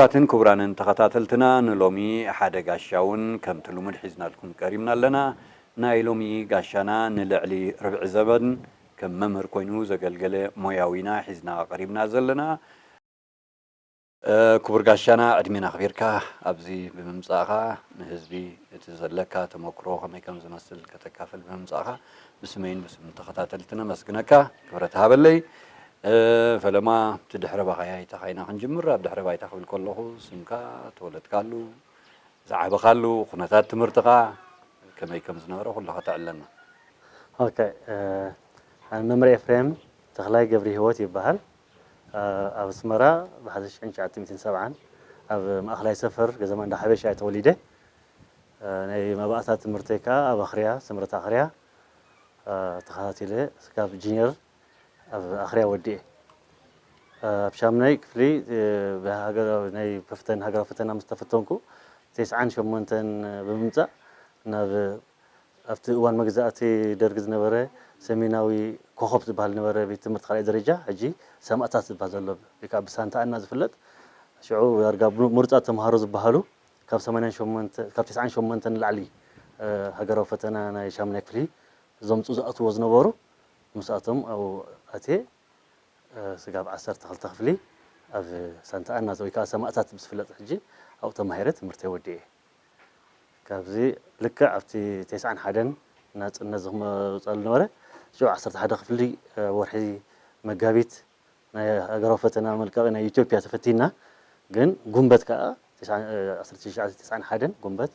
ክቡራትን ክቡራንን ተኸታተልትና፣ ንሎሚ ሓደ ጋሻ እውን ከምቲ ልሙድ ሒዝናልኩም ቀሪብና ኣለና። ናይ ሎሚ ጋሻና ንልዕሊ ርብዒ ዘመን ከም መምህር ኮይኑ ዘገልገለ ሞያዊና ሒዝና ቀሪብና ዘለና። እ፣ ክቡር ጋሻና፣ ዕድሜና ኣኽቢርካ ኣብዚ ብምምጻእኻ፣ ንህዝቢ እቲ ዘለካ ተመክሮ ከመይ ከም ዝመስል ከተካፍል ብምምጻእኻ፣ ብስመይን ብስም ተኸታተልቲ ነመስግነካ። ክብረት ሃበለይ። እ፣ ፈለማ፣ እቲ ድሕረ ባይታ ኢና ክንጅምር። ኣብ ድሕረ ባይታ ክብል ከለኹ፣ ስምካ፣ ተወለድካሉ፣ ዝዓበኻሉ፣ ኩነታት ትምህርትኻ ከመይ ከም ዝነበረ ኩሉ ከተዕለና። ኦኬ፣ እ፣ ኣነ መምህር ኤፍሬም ተኽላይ ገብረ ህይወት ይበሃል። እ፣ ኣብ ኣስመራ ብ ሓደ ሽሕን ትሽዓተ ሚእትን ሰብዓን ኣብ ማእኸላይ ሰፈር ገዛ ማንዳ ሓበሻ እየ ተወሊደ። እ፣ ናይ መባእታ ትምህርተይ ከኣ ኣብ ኣኽርያ፣ ስምረት ኣኽርያ፣ እ፣ ተኸታቲለ፣ ስጋብ ጂኒየር ኣብ ኣኽርያ ወዲኤ። እ፣ ኣብ ሻምናይ ክፍሊ፣ እ፣ ብሃገራዊ፣ ናይ ፈተን፣ ሃገራዊ ፈተና ምስ ተፈተንኩ፣ ተስዓን ሸሞንተን ብምምጻእ፣ ናብ፣ ኣብቲ እዋን መግዛእቲ ደርጊ ዝነበረ ሰሜናዊ ኮኸብ ዝበሃል ዝነበረ ቤት ትምህርቲ ካልኣይ ደረጃ፣ ሕጂ ሰማእታት ዝበሃል ዘሎ፣ ወይ ከዓ ብሳንታ ኣና ዝፍለጥ፣ ሽዑ ዳርጋ ምሩጻት ተምሃሮ ዝበሃሉ፣ ካብ ሰማንያን ሸሞንተ፣ ካብ ተስዓን ሸሞንተን ንላዕሊ፣ እ፣ ሃገራዊ ፈተና ናይ ሻምናይ ክፍሊ ዘምጽኡ ዝኣትዎ ዝነበሩ፣ ምስኣቶም ኣብኡ ኣትየ፣ እ፣ ስጋብ ዓሰርተ ክልተ ክፍሊ ኣብ ሳንታ ኣና ወይ ከዓ ሰማእታት ምስ ዝፍለጥ ሕጂ ኣብኡ ተማሂረ ትምህርተይ ወዲኤ። ካብዚ ልክዕ ኣብቲ ተስዓን ሓደን ናጽነት ዝመውጻሉ ነበረ። ሽዑ ዓሰርተ ሓደ ክፍሊ፣ እ፣ ወርሒ መጋቢት ናይ ሃገራዊ ፈተና መልቀቒ ናይ ኢትዮጵያ ተፈቲና። ግን ጉንበት ከኣ፣ ተስዓ-፣ እ፣ ዓሰርተ ትሽዓተ ተስዓን ሓደን ጉንበት፣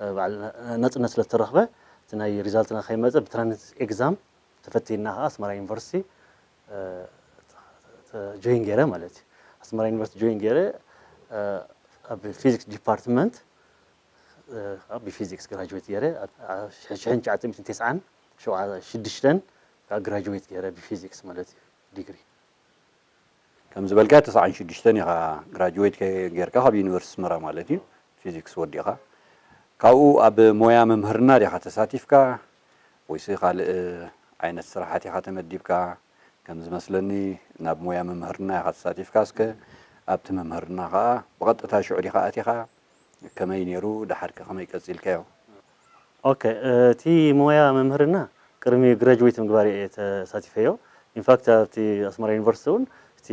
እ፣ በዓል ና-፣ ናጽነት ስለ እተረኽበ፣ እቲ ናይ ሪዛልትና ከይመጸ ብትራንስ ኤግዛም ተፈቲና ከኣ ኣስመራ ዩኒቨርሲቲ፣ እ፣ ተ-፣ ተ-፣ ጆይን ገይረ ማለት እዩ። ኣስመራ ዩኒቨርሲቲ ጆይን ገይረ፣ እ፣ ኣብ ፊዚክስ ዲፓርትመንት፣ እ፣ ብፊዚክስ ግራጁዌት ገይረ፣ ኣብ፣ ኣብ ሽሕን ትሽዓተ ሚእትን ተስዓን ሽዱሽተን ከኣ ግራጁዌት ገይረ ብፊዚክስ ማለት እዩ፣ ዲግሪ። ከም ዝበልካዮ፣ ተስዓን ሽዱሽተን ኢኻ ግራጁዌት ከ-፣ ጌርካ ካብ ዩኒቨርሲቲ ኣስመራ ማለት እዩ፣ ፊዚክስ ወዲእኻ። ካብኡ ኣብ ሞያ መምህርና ዲኻ ተሳቲፍካ ወይስ ካልእ ዓይነት ስራሓት ኢኻ ተመዲብካ? ከም ዝመስለኒ፣ ናብ ሞያ መምህርና ኢኻ ተሳቲፍካ። እስከ ኣብቲ መምህርና ኸኣ ብቐጥታ ሽዑ ዲኻ ኣቲኻ? ከመይ ነይሩ? ደሓር ከ ከመይ ቀጺልካዮ? ኦኬ፣ እቲ ሞያ መምህርና ቅድሚ ግራጁዌት ምግባር እየ ተሳቲፈዮ። ኢንፋክት፣ ኣብቲ ኣስመራ ዩኒቨርሲቲ እውን እቲ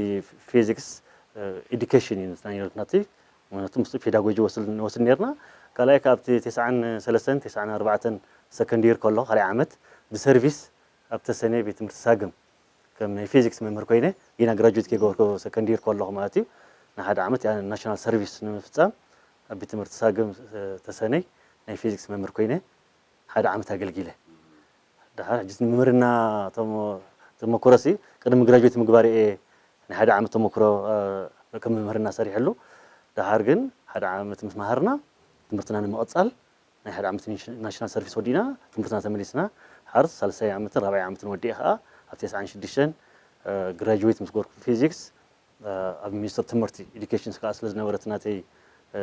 ፊዚክስ፣ እ፣ ኤዱኬሽን እዩ ናይነቱ ናተይ። ምኽንያቱ ምስኡ ፔዳጎጂ ወስድ-፣ ንወስድ ነርና። ካልኣይ ከኣ ኣብቲ ተስዓን ሰለስተን ተስዓን ኣርባዕተን ሰከንድ ይር ከሎ፣ ካልኣይ ዓመት ብሰርቪስ ኣብ ተሰነይ ቤት ትምህርቲ ሳግም ከም ናይ ፊዚክስ መምህር ኮይነ፣ ጌና ግራጁዌት ከይገበርኩ ሰከንድ ይር ከለኹ ማለት እዩ፣ ንሓደ ዓመት ያ ናሽናል ሰርቪስ ንምፍጻም ኣብ ቤት ትምህርቲ ሳግም፣ እ፣ ተሰነይ ናይ ፊዚክስ መምህር ኮይነ ሓደ ዓመት ኣገልጊለ። ደሓር ሕጂ መምህርና ተሞ-፣ ተመክሮሲ ቅድሚ ግራጁዌት ምግባር እየ ናይ ሓደ ዓመት ተመክሮ፣ እ፣ ከም መምህርና ሰሪሐሉ። ደሓር ግን ሓደ ዓመት ምስ መሃርና ትምህርትና ንምቕጻል ናይ ሓደ ዓመት ኒሽ-፣ ናሽናል ሰርቪስ ወዲእና ትምህርትና ተመሊስና። ደሓር ሳልሳይ ዓመትን ራብዓይ ዓመትን ወዲኤ ከኣ ኣብ ተስዓን ሽዱሽተን፣ እ፣ ግራጁዌት ምስ ገበርኩ ፊዚክስ፣ እ፣ ኣብ ሚኒስትሪ ትምህርቲ ኤዱኬሽን ከኣ ስለ ዝነበረ እቲ ናተይ፣ እ፣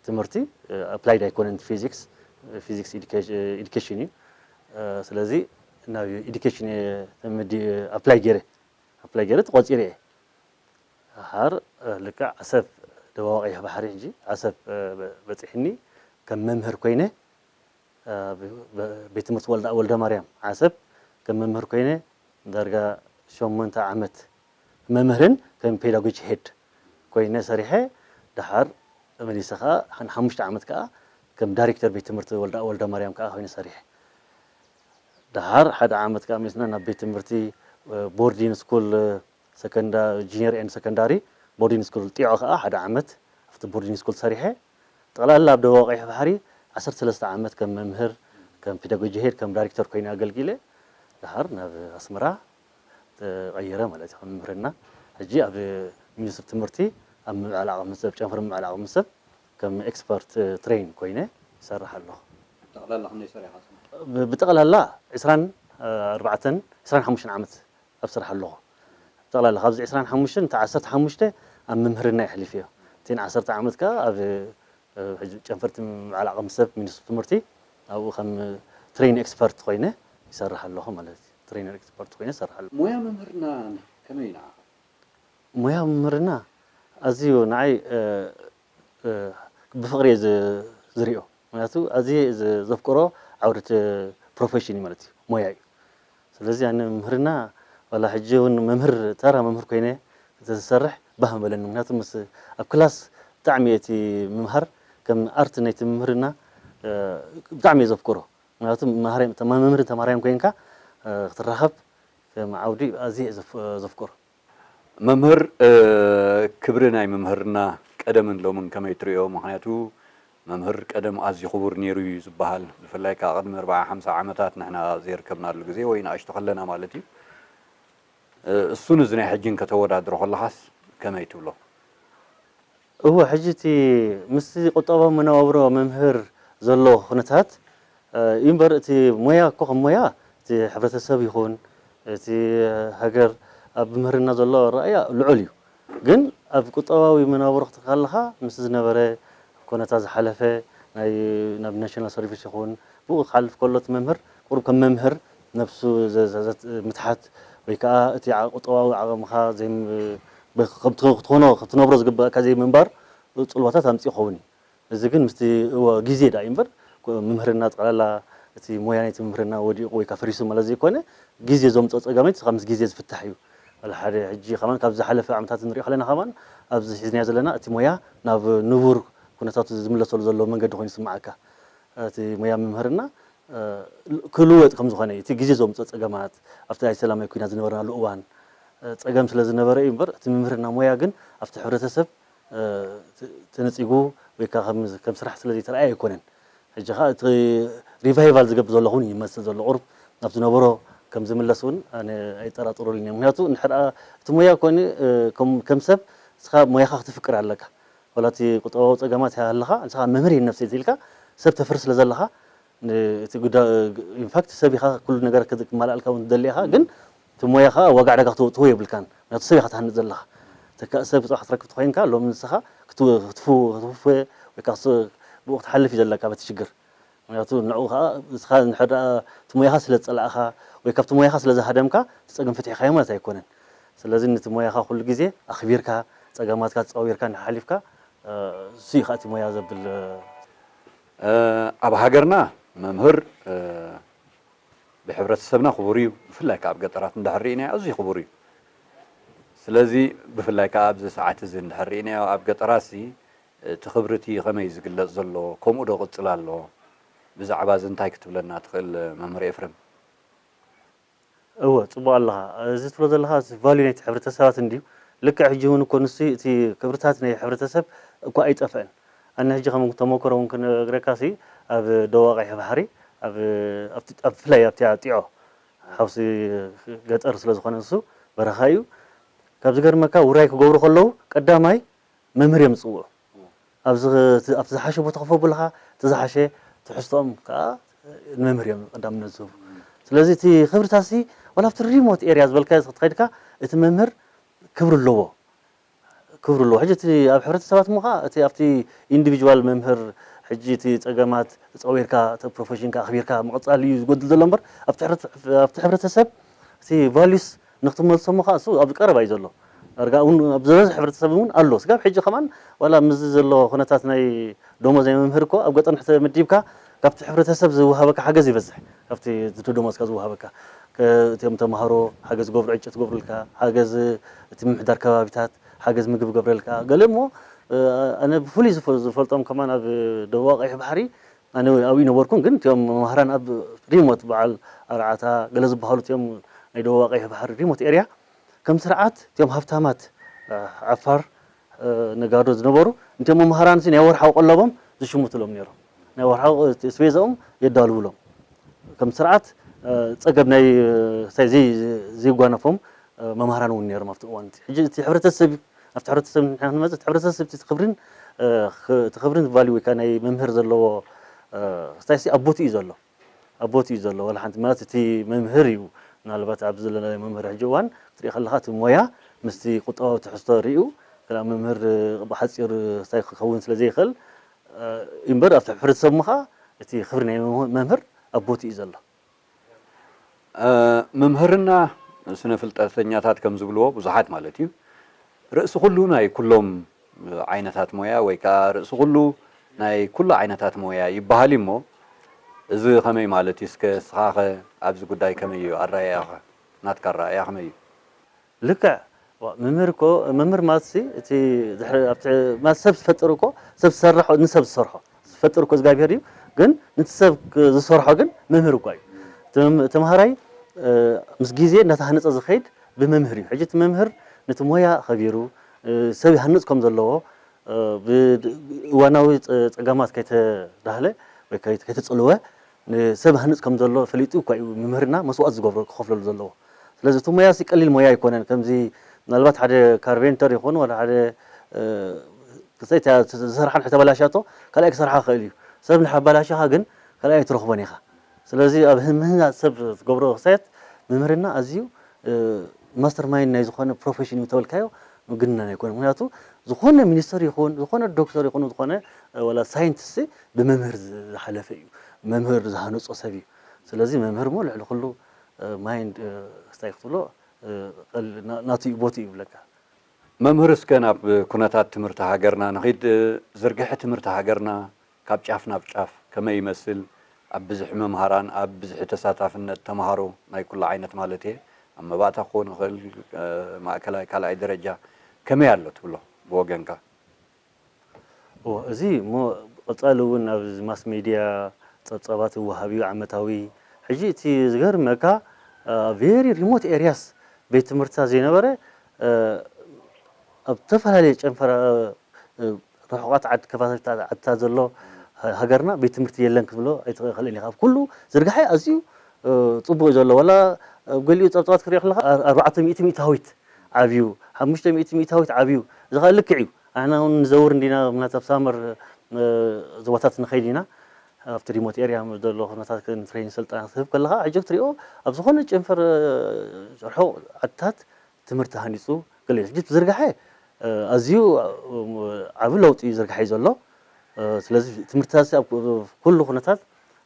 ትምህርቲ፣ እ፣ ኣፕላይድ ኣይኮነን ፊዚክስ፣ እ፣ ፊዚክስ ኤዱኬሽ-፣ ኤዱኬሽን እዩ። እ፣ ስለዚ ናብ ኤዱኬሽን እየ ተመዲ-፣ ኣፕላይ ገይረ፣ ኣፕላይ ገይረ ተቖጺረ እየ። ደሓር፣ እ፣ ልክዕ ዓሰብ ደቡብ ቀይሕ ባሕሪ ሕጂ ዓሰብ፣ እ፣ በ-፣ በጺሕኒ ከም መምህር ኮይነ፣ እ፣ ብ-፣ ብ-፣ ቤት ትምህርቲ ወልዳ-፣ ወልደ ማርያም ዓሰብ ከም መምህር ኮይነ ዳርጋ ሸሞንተ ዓመት መምህርን ከም ፔዳጎጂ ሄድ ኮይነ ሰሪሐ፣ ደሓር መሊሰ ከኣ ንሓሙሽተ ዓመት ከኣ ከም ዳይሬክተር ቤት ትምህርቲ ወልዳ-፣ ወልደ ማርያም ከኣ ኮይነ ሰሪሐ። ደሓር ሓደ ዓመት ከኣ መሊስና ናብ ቤት ትምህርቲ፣ እ፣ ቦርዲንግ ስኩል፣ እ፣ ሰከንዳ-፣ ጁኒየር ኤንድ ሰከንዳሪ ቦርዲንግ ስኩል ጢዖ ከኣ ሓደ ዓመት ኣብቲ ቦርዲንግ ስኩል ሰሪሐ። ጠቕላላ ኣብ ደቡብ ቀይሕ ባሕሪ ዓሰርተ ሰለስተ ዓመት ከም መምህር፣ ከም ፔዳጎጂ ሄድ፣ ከም ዳይሬክተር ኮይነ ኣገልጊለ። ደሓር ናብ ኣስመራ ተቐይረ ማለት እዩ፣ ከም መምህርና። ሕጂ ኣብ ሚኒስትሪ ትምህርቲ ኣብ ምምዕባል ዓቕሚ ሰብ፣ ጨንፈር ምምዕባል ዓቕሚ ሰብ ከም ኤክስፐርት ትሬን ኮይነ ይሰርሕ ኣለኹ። ጠቕላላ ክንደይ ሰሪሕካ? ብ-፣ ብጠቕላላ ዕስራን ኣርባዕተን፣ ዕስራን ሓሙሽተን ዓመት ኣብ ስራሕ ኣለኹ። ጠቕላላ ካብዚ ዕስራን ሓሙሽተን፣ እቲ ዓሰርተ ሓሙሽተ ኣብ ምምህርና የሕሊፈዮ። እተን ዓሰርተ ዓመት ከኣ ኣብ፣ እ፣ ሕጂ ጨንፈርቲ ምምዕባል ዓቕሚ ሰብ ሚኒስትሪ ትምህርቲ፣ ኣብኡ ከም ትሬን ኤክስፐርት ኮይነ ይሰርሕ ኣለኹ ማለት እዩ። ትሬነር ኤክስፐርት ኮይነ ይሰርሕ ኣለኹ። ሞያ መምህርና ከመይ እዩ ንዓኻ? ሞያ መምህርና፣ ኣዝዩ ንዓይ እ፣ እ፣ ብፍቕሪ እየ ዝ- ዝሪኦ። ምክንያቱ ኣዝየ ዝ- ዘፍቅሮ ዓውዲ እቲ ፕሮፌሽን እዩ ማለት እዩ፣ ሞያ እዩ። ስለዚ ኣነ መምህርና ዋላ ሕጂ እውን መምህር፣ ተራ መምህር ኮይነ እንተዝሰርሕ ባህ ምበለኒ። ምክንያቱ ምስ ኣብ ክላስ ብጣዕሚ እቲ ምምሃር ከም ኣርት ናይቲ ምምህርና እ፣ ብጣዕሚ እየ ዘፍቅሮ። ምክንያቱ መምህር ተማሃራይን ኮይንካ እ፣ ክትራኸብ ከም ዓውዲ ኣዝየ እየ ዘፍ- ዘፍቅሮ። መምህር ክብሪ ናይ ምምህርና ቀደምን ሎምን ከመይ ትሪኦ? ምኽንያቱ መምህር ቀደም ኣዝዩ ክቡር ነይሩ እዩ ዝበሃል። ብፍላይ ከዓ ቅድሚ ኣርብዓ ሓምሳ ዓመታት ንሕና ዘይርከብናሉ ግዜ ወይ ንኣሽቱ ከለና ማለት እዩ። እሱን እዚ ናይ ሕጂ እንከተወዳድሮ ከለኻስ ከመይ ትብሎ? እወ ሕጂ እቲ ምስቲ ቁጠባዊ መነባብሮ መምህር ዘሎ ኩነታት እዩ እምበር እቲ ሞያ እኮ ከም ሞያ እቲ ሕብረተሰብ ይኹን እቲ ሃገር ኣብ ምህርና ዘሎ ኣረኣእያ ልዑል እዩ። ግን ኣብ ቁጠባዊ መነባብሮ ክትርኢ ከለኻ ምስ ዝነበረ ኩነታት ዝሓለፈ ናይ ናብ ናሽናል ሰርቪስ ይኹን ብኡ ክሓልፍ ከሎ እቲ መምህር ቁሩብ ከም መምህር ነብሱ ምትሓት ወይ ከዓ እቲ ቁጠባዊ ዓቕምኻ ክትኾኖ ክትነብሮ ዝግበእካ ዘይምንባር ፅልዋታት ኣምፅኡ ይኸውን እዩ። እዚ ግን ምስቲ እወ ግዜ ዳ እዩ እምበር ምምህርና ጠቕላላ እቲ ሞያ ናይቲ ምምህርና ወዲቑ ወይ ከዓ ፈሪሱ ማለት ዘይኮነ ግዜ ዘምፅኦ ፀገማት ካብ ምስ ግዜ ዝፍታሕ እዩ። ወላ ሓደ ሕጂ ከማን ካብ ዝሓለፈ ዓመታት ንሪኦ ከለና ከማን ኣብዚ ሒዝናዮ ዘለና እቲ ሞያ ናብ ንቡር ኩነታቱ ዝምለሰሉ ዘሎ መንገዲ ኮይኑ ይስምዓካ። እቲ ሞያ ምምህርና ክልወጥ ከም ዝኾነ እቲ ግዜ ዘምፅኦ ፀገማት ኣብቲ ናይ ሰላማዊ ኩናት ዝነበርናሉ እዋን ፀገም ስለ ዝነበረ እዩ እምበር እቲ ምምህርና ሞያ ግን ኣብቲ ሕብረተሰብ ተነፂጉ ወይ ከዓ ከም ስራሕ ስለ ዘይተረኣየ ኣይኮነን። ሕጂ ከዓ እቲ ሪቫይቫል ዝገብር ዘሎ እውን ይመስል ዘሎ ቁሩብ ናብ ዝነበሮ ከም ዝምለስ እውን ኣነ ኣይጠራጥረሉን እየ። ምክንያቱ እንድሕር እቲ ሞያ ኮይኑ ከም ሰብ ንስኻ ሞያኻ ክትፍቅር ኣለካ። ዋላ እቲ ቁጠባዊ ፀገማት ይሃልኻ ንስኻ መምህር እየ ነብሰይ ኢልካ ሰብ ተፍሪ ስለ ዘለኻ እቲ ጉዳ ኢንፋክት ሰብ ኢኻ ኩሉ ነገር ክማልኣልካ እውን ትደሊ ኢኻ ግን እቲ ሞያኻ ዋጋ ዕዳጋ ክትወጥዎ የብልካን ምክንያቱ ሰብ ኢኻ ትሃንፅ ዘለኻ ተካእ ሰብ ፅባሕ ክትረክብ ተኮይንካ ሎም ንስኻ ክትውፈ ወይ ከዓ ብኡ ክትሓልፍ እዩ ዘለካ በቲ ሽግር ምክንያቱ ንዕኡ ከዓ ንስኻ እንድሕር እቲ ሞያኻ ስለ ዝፀላእኻ ወይ ካብቲ ሞያኻ ስለ ዝሃደምካ እቲ ፀገም ፈቲሕካዮ ማለት ኣይኮነን ስለዚ ነቲ ሞያኻ ኩሉ ግዜ ኣኽቢርካ ፀገማትካ ተፃዊርካ እንድሕር ሓሊፍካ እሱ እዩ ከዓ እቲ ሞያ ዘብል ኣብ ሃገርና መምህር ብሕብረተሰብና ክቡር እዩ፣ ብፍላይ ከዓ ኣብ ገጠራት እንድሕር ርኢናዮ ኣዝዩ ክቡር እዩ። ስለዚ ብፍላይ ከዓ ኣብዚ ሰዓት እዚ እንድሕር ርኢናዮ ኣብ ገጠራት ሲ እቲ ክብሪ እቲ ከመይ እዩ ዝግለፅ ዘሎ? ከምኡ ዶ ይቕፅል ኣሎ? ብዛዕባ እዚ እንታይ ክትብለና ትኽእል መምህር ኤፍሬም? እወ ፅቡቕ ኣለኻ። እዚ ትብሎ ዘለኻ እቲ ቫልዩ ናይቲ ሕብረተሰባት እንድዩ። ልክዕ ሕጂ እውን እኮ ንሱ እቲ ክብርታት ናይ ሕብረተሰብ እኳ ኣይጠፍአን። ኣነ ሕጂ ከም ተመክሮ እውን ክነግረካ ሲ ኣብ ደቡብ ቀይሕ ባሕሪ ኣብ ኣብቲ ኣብ ብፍላይ ኣብቲ ጢዖ ሓውሲ ገጠር ስለ ዝኾነ ንሱ በረኻ እዩ። ካብ ዝገርመካ ውራይ ክገብሩ ከለዉ ቀዳማይ መምህር እዮም ዝፅውዑ። ኣብዚ ኣብቲ ዝሓሸ ቦታ ኮፍ ኣብሉኻ፣ እቲ ዝሓሸ ትሕዝቶኦም ከዓ ንመምህር እዮም ቀዳምነት ዝህቡ። ስለዚ እቲ ክብርታሲ ዋላ ኣብቲ ሪሞት ኤርያ ዝበልካዮ ክትኸድካ እቲ መምህር ክብሪ ኣለዎ። ክብሪ ኣለዎ። ሕጂ እቲ ኣብ ሕብረተሰባት እሞ ከዓ እቲ ኣብቲ ኢንዲቪጅዋል መምህር ሕጂ እቲ ፀገማት ተፃዊርካ እቲ ፕሮፌሽንካ ኣኽቢርካ ምቕፃል እዩ ዝጎድል ዘሎ እምበር ኣብቲ ሕብረተሰብ እቲ ቫሉስ ንክትመልሶ እሞ ከዓ እሱ ኣብ ቀረባ እዩ ዘሎ። ዳርጋ እውን ኣብ ዝበዝሕ ሕብረተሰብ እውን ኣሎ። ስጋብ ሕጂ ከማን ዋላ ምስዚ ዘሎ ኩነታት ናይ ደሞዝ ናይ መምህር እኮ ኣብ ገጠር እንድሕር ተመዲብካ ካብቲ ሕብረተሰብ ዝወሃበካ ሓገዝ ይበዝሕ። ካብቲ እቲ ደሞዝካ ዝወሃበካ እቲኦም ተምሃሮ ሓገዝ ገብሩ ዕጨት ገብሩልካ ሓገዝ እቲ ምምሕዳር ከባቢታት ሓገዝ ምግቢ ገብረልካ ገለ እሞ ኣነ ብፍሉይ ዝፈልጦም ከማን ኣብ ደቡብ ቀይሕ ባሕሪ ኣነ ኣብኡ ነበርኩን ግን እቲኦም መማህራን ኣብ ሪሞት በዓል ኣርዓታ ገለ ዝበሃሉ እቲኦም ናይ ደቡብ ቀይሕ ባሕሪ ሪሞት ኤርያ ከም ስርዓት እቲኦም ሃፍታማት ዓፋር ነጋዶ ዝነበሩ እቲኦም መማህራን ናይ ወርሓዊ ቀለቦም ዝሽምትሎም ነይሮም ናይ ወርሓዊ ስቤዛኦም የዳልውሎም ከም ስርዓት ፀገብ ናይ ሳይ ዘይጓነፎም መማህራን እውን ነይሮም ኣብቲ እዋን እቲ ሕጂ እቲ ሕብረተሰብ ኣብቲ ሕብረተሰብ ንሕና ክንመፅእ እቲ ሕብረተሰብ እቲ ክብርን እቲ ክብርን ቫልዩ ወይ ከዓ ናይ መምህር ዘለዎ ስታይሲ ኣብ ቦትኡ እዩ ዘሎ ኣብ ቦትኡ እዩ ዘሎ ዋላ ሓንቲ ማለት እቲ መምህር እዩ ምናልባት ኣብዚ ዘለና ናይ መምህር ሕጂ እዋን ክትሪኢ ከለካ እቲ ሞያ ምስቲ ቁጠባዊ ትሕዝቶ ሪኡ ክላ መምህር ብሓፂር ስታይ ክኸውን ስለ ዘይኽእል እምበር ኣብቲ ሕብረተሰብ ከዓ እቲ ክብሪ ናይ መምህር ኣብ ቦትኡ እዩ ዘሎ መምህርና ስነ ፍልጠተኛታት ከም ዝብልዎ ብዙሓት ማለት እዩ ርእሲ ኩሉ ናይ ኩሎም ዓይነታት ሞያ ወይ ከኣ ርእሲ ኩሉ ናይ ኩሉ ዓይነታት ሞያ ይበሃል እዩ እሞ፣ እዚ ከመይ ማለት እዩ? እስከ ንስኻኸ ኣብዚ ጉዳይ ከመይ እዩ ኣረኣእያኻ? ናትካ ኣረኣእያ ከመይ እዩ? ልክዕ። ዋ፣ መምህር እኮ፣ መምህር ማለት ሲ፣ እቲ ድሕሪ፣ ኣብቲ፣ ማለት ሰብ ዝፈጥር እኮ፣ ሰብ ዝሰርሖ፣ ንሰብ ዝሰርሖ ዝፈጥር እኮ እግዚኣብሔር እዩ። ግን ነቲ ሰብ ክ-፣ ዝሰርሖ ግን መምህር እኳ እዩ። ተም-፣ ተምሃራይ፣ እ፣ ምስ ግዜ እናተሃነፀ ዝኸይድ ብመምህር እዩ። ሕጂ እቲ መምህር ነቲ ሞያ ኸቢሩ፣ እ፣ ሰብ ይሃንፅ ከም ዘለዎ፣ እ፣ ብ-፣ እዋናዊ ፀ-፣ ፀገማት ከይተዳህለ ወይ ከይ-፣ ከይተፅልወ፣ ንሰብ ሃንፅ ከም ዘሎ ፈሊጡ እኳ እዩ መምህርና መስዋእት ዝገብሮ፣ ክኸፍለሉ ዘለዎ። ስለዚ እቲ ሞያ ሲ ቀሊል ሞያ ኣይኮነን። ከምዚ ምናልባት ሓደ ካርቬንተር ይኹን ወላ ሓደ፣ እ፣ ክሰይ እታ ዝሰርሓ እንድሕር ተበላሻቶ ካልኣይ ክሰርሓ ክኽእል እዩ። ሰብ እንድሕር ኣበላሸኻ ግን ካልኣይ ኣይትረኽቦን ኢኻ። ስለዚ ኣብ ህምህና ሰብ ዝገብሮ ክሳየት መምህርና ኣዝዩ፣ እ፣ ማስተር ማይንድ ናይ ዝኾነ ፕሮፌሽን እዩ ተበልካዮ ምግንናን ኣይኮነን። ምኽንያቱ ዝኾነ ሚኒስተር ይኹን፣ ዝኾነ ዶክተር ይኹን፣ ዝኾነ፣ እ፣ ወላ ሳይንቲስት ብመምህር ዝሓለፈ እዩ። መምህር ዝሃነጾ ሰብ እዩ። ስለዚ መምህር እሞ ልዕሊ ኩሉ፣ እ፣ ማይንድ፣ እ፣ እንታይ ክትብሎ፣ እ፣ ቀል-፣ ና-፣ ናቱ እዩ፣ ቦቱ እዩ ይብለካ። መምህር፣ እስከ ናብ ኩነታት ትምህርቲ ሃገርና ንኺድ። ዝርግሐ ትምህርቲ ሃገርና ካብ ጫፍ ናብ ጫፍ ከመይ ይመስል? ኣብ ብዝሒ መምሃራን፣ ኣብ ብዝሒ ተሳታፍነት ተምሃሮ ናይ ኩሉ ዓይነት ማለት እየ፣ ኣብ መባእታ ክኸውን ይኽእል፣ እ፣ ማእከላይ፣ ካልኣይ ደረጃ ከመይ ኣሎ ትብሎ ብወገንካ? እዎ፣ እዚ እሞ ቀጻሊ እውን ኣብ ማስ ሜድያ ጸብጻባት ይወሃብ እዩ፣ ዓመታዊ። ሕጂ እቲ ዝገርመካ፣ አ፣ ቬሪ ሪሞት ኤርያስ ቤት ትምህርትታት ዘይነበረ፣ አ፣ ኣብ ዝተፈላለየ ጨንፈር፣ አ፣ ርሑቓት ዓድ-፣ ከባቢታት ዓድታት ዘሎ ሃ-፣ ሃገርና ቤት ትምህርቲ የለን ክትብሎ ኣይትኽእልን ኢኻ። ኣብ ኩሉ ዝርግሐ ኣዝዩ፣ እ፣ ጽቡቕ እዩ ዘሎ። ዋላ ኣብ ገሊኡ ጸብጻባት ክሪኦ ከለኻ፣ ኣር-፣ ኣርባዕተ ሚእቲ ሚእታዊት ዓብዩ፣ ሓሙሽተ ሚእቲ ሚእታዊት ዓብዩ። እዚ ኸኣ ልክዕ እዩ። ኣሕና እውን ንዘውር እንዲና፣ ምናልባት ኣብ ሳመር፣ እ፣ ዞባታት ንኸይድ ኢና። ኣብቲ ሪሞት ኤርያ ዘሎ ኩነታት ትሬኒንግ ስልጠና ክትህብ ከለኻ፣ ሕጂ ክትሪኦ ኣብ ዝኾነ ጨንፈር፣ እ፣ ርሑቕ ዓድታት ትምህርቲ ሃኒፁ ገለ እዩ። ሕጂ እቲ ዝርግሐ፣ እ፣ ኣዝዩ፣ እ፣ ዓቢ ለውጢ እዩ ዝርግሐ እዩ ዘሎ። እ፣ ስለዚ ትምህርትታት ኣብ ኩሉ ኩነታት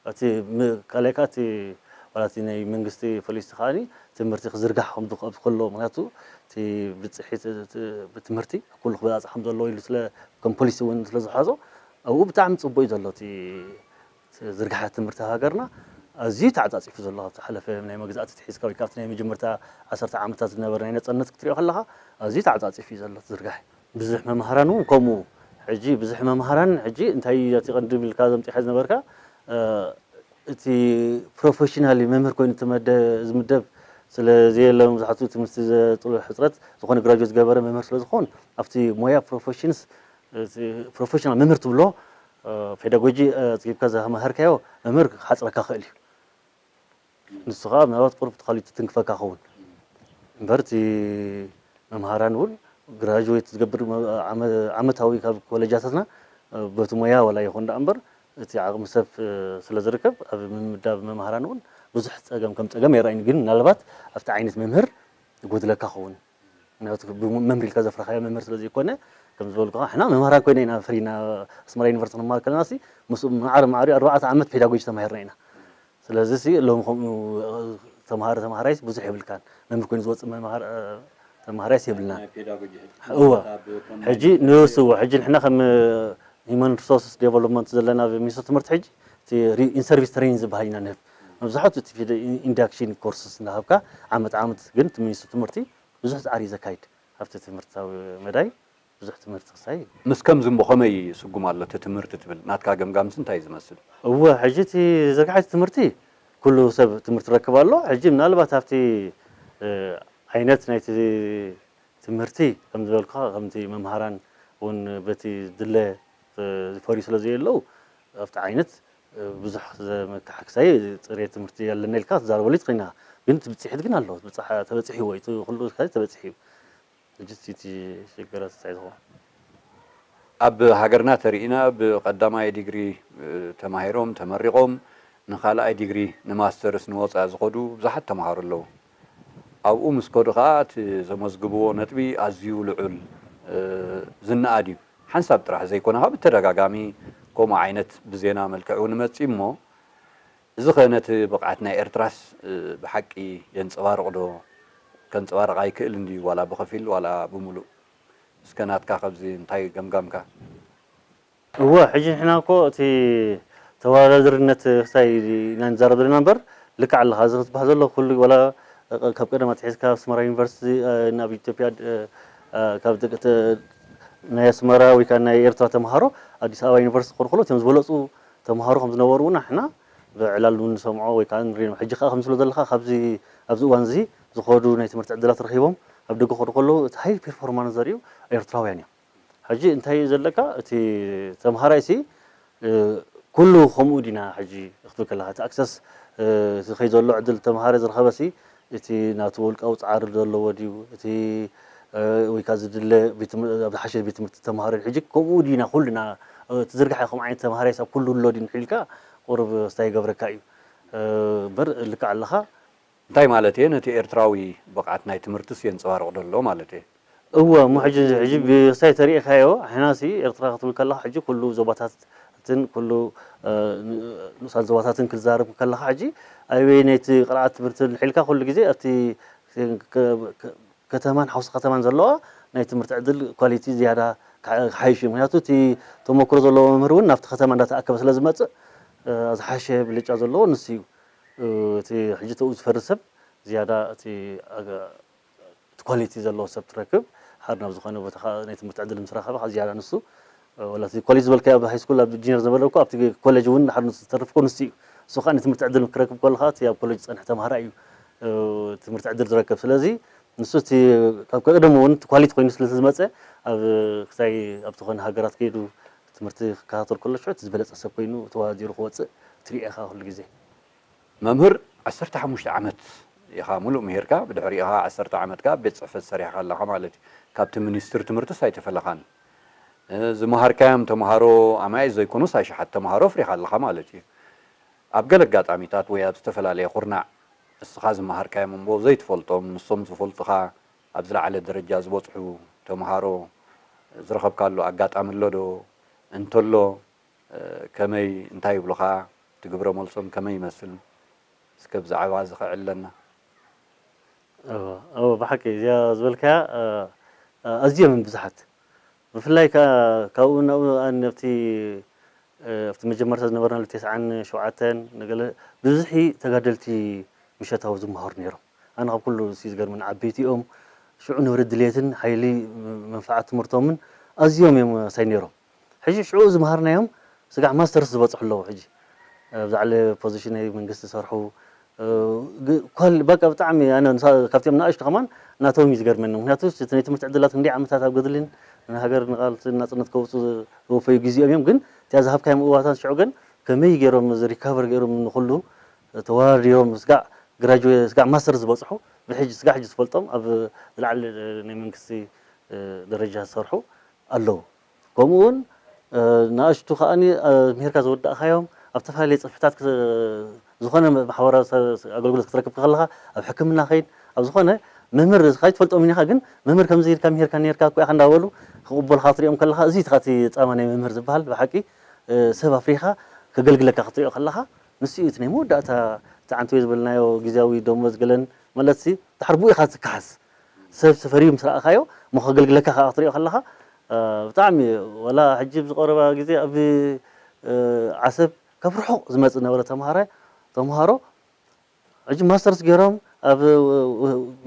እቲ ም-፣ ካልኣይ ከኣ እቲ ዋላ እቲ ናይ መንግስቲ ፖሊሲ ከኣ ትምህርቲ ክዝርጋሕ ከም ዝኽ-፣ ኣብ ዝኽእሎ፣ ምኽንያቱ እቲ ብፅሒት እቲ ትምህርቲ ኩሉ ክበፃፅሕ ከም ዘለዎ ኢሉ ስለ ከም ፖሊሲ እውን ስለ ዝሓዞ ኣብኡ ብጣዕሚ ፅቡቅ እዩ ዘሎ እቲ ዝርግሐ ትምህርቲ ሃገርና ኣዝዩ ተዓጻጺፉ ዘሎ፣ ካብቲ ሓለፈ ናይ መግዛእቲ ኣትሒዝካ ወይ ካብቲ ናይ መጀመርታ ዓሰርተ ዓመታት ዝነበረ ናይ ነጻነት ክትሪኦ ከለኻ ኣዝዩ ተዓጻጺፉ እዩ ዘሎ እቲ ዝርጋሐ። ብዙሕ መምሃራን እውን ከምኡ። ሕጂ ብዙሕ መምሃራን ሕጂ እንታይ እዩ እቲ ቀንዲ ኢልካ ዘምጺኻ ዝነበርካ፣ እ፣ እቲ ፕሮፌሽናሊ መምህር ኮይኑ ተመደ-፣ ዝምደብ ስለ ዘየለ መብዛሕትኡ ትምህርቲ ዘጥሉ ሕጽረት ዝኾነ ግራጁዌት ዝገበረ መምህር ስለ ዝኾን ኣብቲ ሞያ ፕሮፌሽንስ፣ እቲ ፕሮፌሽናል መምህር ትብሎ ፔዳጎጂ ኣጽጊብካ ዘመሃርካዮ መምህር ክሓጽረካ ክእል እዩ። ንሱ ከኣ ምናልባት ቁሩብ ተኻሊቱ ትንክፈካ ኸውን። እምበር እቲ መምሃራን እውን ግራጁዌት ዝገብር መ-፣ ዓመ-፣ ዓመታዊ ካብ ኮለጃታትና በቲ ሞያ ዋላ ይኹን ደኣ እምበር እቲ ዓቕሚ ሰብ ስለ ዝርከብ ኣብ ምምዳብ መምሃራን እውን ብዙሕ ጸገም ከም ጸገም ኣይረኣይን። ግን ምናልባት ኣብቲ ዓይነት መምህር ይጎድለካ ኸውን። ምክንያቱ ብመምህር ኢልካ ዘፍረኻዮ መምህር ስለ ዘይኮነ፣ ከም ዝበልኩኻ፣ ንሕና መምህራን ኮይና ኢና ፈሪና ኣስመራ ዩኒቨርሲቲ ክንመሃር ከለና ሲ፣ ምስኡ ማዕረ ማዕሪኡ ኣርባዕተ ዓመት ፔዳጎጂ ተማሂርና ኢና። ስለዚ ሲ፣ ሎሚ ከምኡ ተምሃሮ ተምሃራይስ ብዙሕ የብልካን። መምህር ኮይኑ ዝወጽእ መምሃር-፣ ተምሃራይስ የብልናን። ናይ ፔዳጎጂ ሕጂ እወ። ኣብ ኮምባይን ሕጂ ፔዳጎጂ ንሱ እወ፣ ሕጂ ንሕና ከም ሂማን ሪሶርስስ ዴቨሎፕመንት ዘለና ኣብ ሚኒስትሪ ትምህርቲ ሕጂ፣ እቲ ሪ-፣ ኢን ሰርቪስ ትሬኒንግ ዝበሃል ኢና ንህብ። መብዛሕትኡ እቲ ፊደ-፣ ኢን-፣ ኢንዳክሽን ኮርስስ እናሃብካ፣ ዓመት ዓመት ግን እቲ ሚኒስትሪ ትምህርቲ ብዙሕ ጻዕሪ እዩ ዘካይድ። ኣብቲ ትምህርታዊ መዳይ ብዙሕ ትምህርቲ ክሳይ። ምስ ከምዚ እሞ ከመይ ይስጉም ኣሎ እቲ ትምህርቲ ትብል? ናትካ ገምጋምሲ እንታይ እዩ ዝመስል? እወ፣ ሕጂ እቲ ዝርግሐ እቲ ትምህርቲ ኩሉ ሰብ ትምህርቲ ይረክብ ኣሎ። ሕጂ ምናልባት ኣብቲ፣ እ፣ ዓይነት ናይቲ ትምህርቲ ከም ዝበልኩኻ፣ ከምቲ መምሃራን እውን በቲ ዝድለ፣ እ፣ ዝፈርዩ ስለ ዘየለዉ፣ ኣብቲ ዓይነት፣ እ፣ ብዙሕ ዘመካሕክሳይ ጽሬት ትምህርቲ ኣለና ኢልካ ትዛረበሉ ትኽእል ኢና። ግን እቲ ብጽሒት ግን ኣሎ። ብጽሓ-፣ ተበጺሕዎ እዩ። እቲ ኩሉ ተበጺሑ እዩ። ሕጂ እቲ ሽግራት እንታይ ዝኸውን? ኣብ ሃገርና ተሪእና ብቐዳማይ ዲግሪ፣ እ፣ ተማሂሮም ተመሪቖም ንኻልኣይ ዲግሪ ንማስተርስ ንወጻኢ ዝኸዱ ብዙሓት ተምሃሮ ኣለዉ። ኣብኡ ምስ ከዱ ኸኣ እቲ ዘመዝግብዎ ነጥቢ ኣዝዩ ልዑል፣ እ፣ ዝነኣድ እዩ። ሓንሳብ ጥራሕ ዘይኮነ፣ ካብ ብተደጋጋሚ ከምኡ ዓይነት ብዜና መልክዕ እውን ይመጽእ እሞ፣ እዚ ኸ ነቲ ብቕዓት ናይ ኤርትራስ፣ እ፣ ብሓቂ የንጸባርቕ ዶ? ከንጸባርቕ ኣይክእልን ድዩ? ዋላ ብኸፊል ዋላ ብምሉእ? እስከ ናትካ ከብዚ እንታይ ገምጋምካ? እወ፣ ሕጂ ንሕና እኮ እቲ ተወዳዳርነት ክሳይ ኢና ንዛረብ ዘለና እምበር፣ ልክዕ ኣለኻ። እዚ ክትበሃል ዘሎ ኩሉ ዋላ ካብ ቀደም ኣትሒዝካ ኣብ ኣስመራ ዩኒቨርሲቲ፣ ናብ ኢትዮጵያ፣ ካብ ናይ ኣስመራ ወይ ከዓ ናይ ኤርትራ ተምሃሮ ኣዲስ ኣበባ ዩኒቨርሲቲ ክኾኑ ከለዉ እቶም ዝበለፁ ተምሃሮ ከም ዝነበሩ እውን ንሕና ብዕላል እውን ንሰምዖ ወይ ከዓ ንሪኦ። ሕጂ ከዓ ከም ዝብሎ ዘለኻ ካብዚ ኣብዚ እዋን እዚ ዝኸዱ ናይ ትምህርቲ ዕድላት ረኺቦም ኣብ ደገ ክኸዱ ከለዉ እቲ ሃይ ፐርፎርማንስ ዘርእዩ ኤርትራውያን እዮም። ሕጂ እንታይ እዩ ዘለካ እቲ ተምሃራይ ሲ ኩሉ ከምኡ ዲና ሕጂ ክትብል ከለካ እቲ ኣክሰስ እቲ ከይ ዘሎ ዕድል ተምሃራይ ዝረኸበ ሲ እቲ ናቱ ውልቃዊ ፃዕሪ ዘለዎ ድዩ እቲ ወይ ከዓ ዝድለ ኣብ ዝሓሸ ቤት ትምህርቲ ተምሃሮ ሕጂ ከምኡ ዲና ኩሉና ትዝርግሐ ከም ዓይነት ተምሃራይ ሳብ ኩሉ ኣሎ ድዩ ንሒልካ ቁርብ ስታይ ይገብረካ እዩ እምበር ልክዕ ኣለካ። እንታይ ማለት እየ? ነቲ ኤርትራዊ ብቕዓት ናይ ትምህርትስ የንጸባርቕ ዶ ኣሎ ማለት እየ? እወ እሞ ሕጂ ሕጂ ብሳይ ተሪኢኻዮ ሕናሲ ኤርትራ ክትብል ከለኻ ሕጂ ኩሉ ዞባታትን ኩሉ ንኡሳን ዞባታትን ክዛረብ ከለኻ ሕጂ ኣበይ ናይቲ ቅርዓት ትምህርቲ ልሒልካ ኩሉ ግዜ ኣብቲ ከተማን ሓውሲ ከተማን ዘለዋ ናይ ትምህርቲ ዕድል ኳሊቲ ዝያዳ ክሓይሽ እዩ። ምክንያቱ እቲ ተመክሮ ዘለዎ መምህር እውን ናብቲ ከተማ እንዳተኣከበ ስለ ዝመፅእ ዝሓሸ ብልጫ ዘለዎ ንሱ እዩ። እቲ ሕጂ ተኡ ዝፈርስ ሰብ ዝያዳ እቲ እቲ ኳሊቲ ዘለዎ ሰብ ትረክብ ሓደ ናብ ዝኾነ ቦታ ናይ ትምህርቲ ዕድል ምስ ረኸበ ዝያዳ ንሱ ወላ እቲ ኮሌጅ ዝበልካዮ ኣብ ሃይ ስኩል ኣብ ጂኒር ዝበለ እኮ ኣብቲ ኮሌጅ እውን ሓደ ንሱ ዝተርፍ እኮ ንሱ እዩ። ንሱ ከዓ ንትምህርቲ ዕድል ክረክብ ከሎ ከዓ እቲ ኣብ ኮሌጅ ዝፀንሐ ተምሃራይ እዩ ትምህርቲ ዕድል ዝረክብ። ስለዚ ንሱ እቲ ካብ ቀደም እውን እቲ ኳሊቲ ኮይኑ ስለ ዝመፀ ኣብ ክሳይ ኣብ ዝኾነ ሃገራት ከይዱ ትምህርቲ ክከታተል ከሎ ሽዑ እቲ ዝበለፀ ሰብ ኮይኑ ተወዳዲሩ ክወፅእ ትሪኦ ኢኻ ኩሉ ግዜ። መምህር ዓሰርተ ሓሙሽተ ዓመት ኢኻ ሙሉእ ምሂርካ፣ ብድሕሪኡ ኸዓ ዓሰርተ ዓመት ከኣ ቤት ጽሕፈት ሰሪሕካ ኣለኻ ማለት እዩ። ካብቲ ሚኒስትሪ ትምህርትስ ኣይተፈለኻን። ዝመሃርካዮም ተምሃሮ ኣማኢት ዘይኮኑስ ኣሽሓት ተምሃሮ ኣፍሪኻ ኣለኻ ማለት እዩ። ኣብ ገለ ኣጋጣሚታት ወይ ኣብ ዝተፈላለየ ኩርናዕ እስኻ ዝመሃርካዮም እምቦ ዘይትፈልጦም ንሶም ዝፈልጡኻ ኣብ ዝለዓለ ደረጃ ዝበጽሑ ተምሃሮ ዝረኸብካሉ ኣጋጣሚ ኣሎ ዶ? እንተሎ ከመይ እንታይ ይብሉኻ? እቲ ግብረ መልሶም ከመይ ይመስል? እስከ ብዛዕባ እዚ ከዕልለና። እወ እወ ብሓቂ እዚኣ ዝበልካያ ኣዝዮም እዮም ብዙሓት ብፍላይ ከዓ ካብኡ ናብኡ ኣብቲ ኣብቲ መጀመርታ ዝነበርናሉ ተስዓን ሸውዓተን ንገለ ብዝሒ ተጋደልቲ ምሸታዊ ዝመሃሩ ነይሮም ኣነ ካብ ኩሉ ዝገርመኒ ዓበይቲ እዮም ሽዑ ንብረት ድልየትን ሓይሊ መንፋዓት ትምህርቶምን ኣዝዮም እዮም ኣሳይ ነይሮም ሕጂ ሽዑ ዝመሃርናዮም ስጋዕ ማስተርስ ዝበፅሑ ኣለዉ ሕጂ ኣብዚ ላዕሊ ፖዚሽን ናይ መንግስቲ ዝሰርሑ በቃ ብጣዕሚ ኣነ ካብቲኦም ንኣሽቱ ከማን ናቶም እዩ ዝገርመኒ ምክንያቱ እቲ ናይ ትምህርቲ ዕድላት ክንደይ ዓመታት ኣብ ገድልን ንሃገር ንቃልሲ ናፅነት ከውፅኡ ዝወፈዩ ግዜኦም እዮም ግን እቲኣ ዝሃብካዮም እዋታት ሽዑ ግን ከመይ ገይሮም እዚ ሪካቨር ገይሮም ንኩሉ ተወዳዲሮም ስጋዕ ግራጅዌ ስጋዕ ማስተር ዝበፅሑ ብሕጂ ስጋዕ ሕጂ ዝፈልጦም ኣብ ዝለዓለ ናይ መንግስቲ ደረጃ ዝሰርሑ ኣለዉ። ከምኡ እውን ንኣሽቱ ከኣ ምሂርካ ዝወዳእካዮም ኣብ ዝተፈላለየ ጽፍሕታት ዝኾነ ማሕበራዊ ኣገልግሎት ክትረክብ ከለኻ ኣብ ሕክምና ከይድ ኣብ ዝኾነ መምህር ከይትፈልጦም ኢኻ ግን መምህር ከምዚ ኢልካ ምሂርካ ነርካ እኮ ኢኻ እንዳበሉ ክቕበሉካ ክትሪኦም ከለኻ እዚ እቲ ጻማ ናይ መምህር ዝበሃል ብሓቂ ሰብ ኣፍሪኻ ከገልግለካ ክትሪኦ ከለኻ ንሱ እዩ እቲ ናይ መወዳእታ እቲ ዓንተወይ ዝበልናዮ ግዝያዊ ደሞዝ ገለን ማለት ሲ ድሓር ብኡ ኢኻ ትከሓስ ሰብ ተፈርዩ ምስ ረኣኻዮ እሞ ከገልግለካ ከዓ ክትሪኦ ከለኻ ብጣዕሚ ወላ ሕጂ ኣብዚ ቀረባ ግዜ ኣብ ዓሰብ ካብ ርሑቕ ዝመፅእ ነበረ ተምሃራይ ተምሃሮ ሕጂ ማስተርስ ገይሮም ኣብ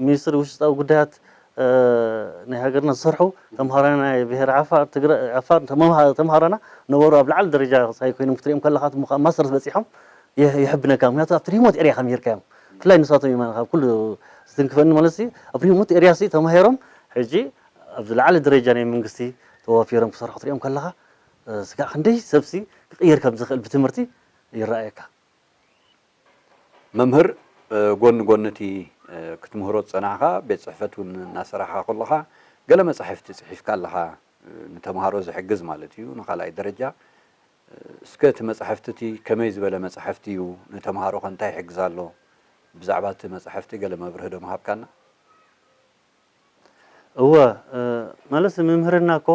ሚኒስትሪ ውሽጣዊ ጉዳያት ናይ ሃገርና ዝሰርሑ ተምሃራና ናይ ብሄር ዓፋር ትግረ ዓፋር ተምሃራና ነበሩ ኣብ ላዕሊ ደረጃ ሳይ ኮይኖም ክትሪኦም ከለኻ ማስተርስ በፂሖም ይሕብነካ ምክንያቱ ኣብቲ ሪሞት ኤርያ ከም ሂርካዮም ብፍላይ ንሳቶም ይማን ካብ ኩሉ ዝትንክፈኒ ማለት ሲ ኣብ ሪሞት ኤርያ ሲ ተማሂሮም ሕጂ ኣብ ዝለዓለ ደረጃ ናይ መንግስቲ ተዋፊሮም ክሰርሑ ክትሪኦም ከለኻ ስጋዕ ክንደይ ሰብሲ ክቕየር ከም ዝኽእል ብትምህርቲ ይረኣየካ። መምህር ጎኒ ጎኒ እቲ ክትምህሮ ዝጸናሕካ ቤት ጽሕፈት እውን እናሰራሕካ ከለኻ ገለ መጻሕፍቲ ጽሒፍካ ኣለኻ ንተምሃሮ ዝሕግዝ ማለት እዩ ንኻልኣይ ደረጃ እስከ እቲ መጻሕፍቲ እቲ ከመይ ዝበለ መጻሕፍቲ እዩ ንተምሃሮኸ እንታይ ይሕግዝ ኣሎ ብዛዕባ እቲ መጻሕፍቲ ገለ መብርሂ ዶ ምሃብካና እወ ማለት ምምህርና እኮ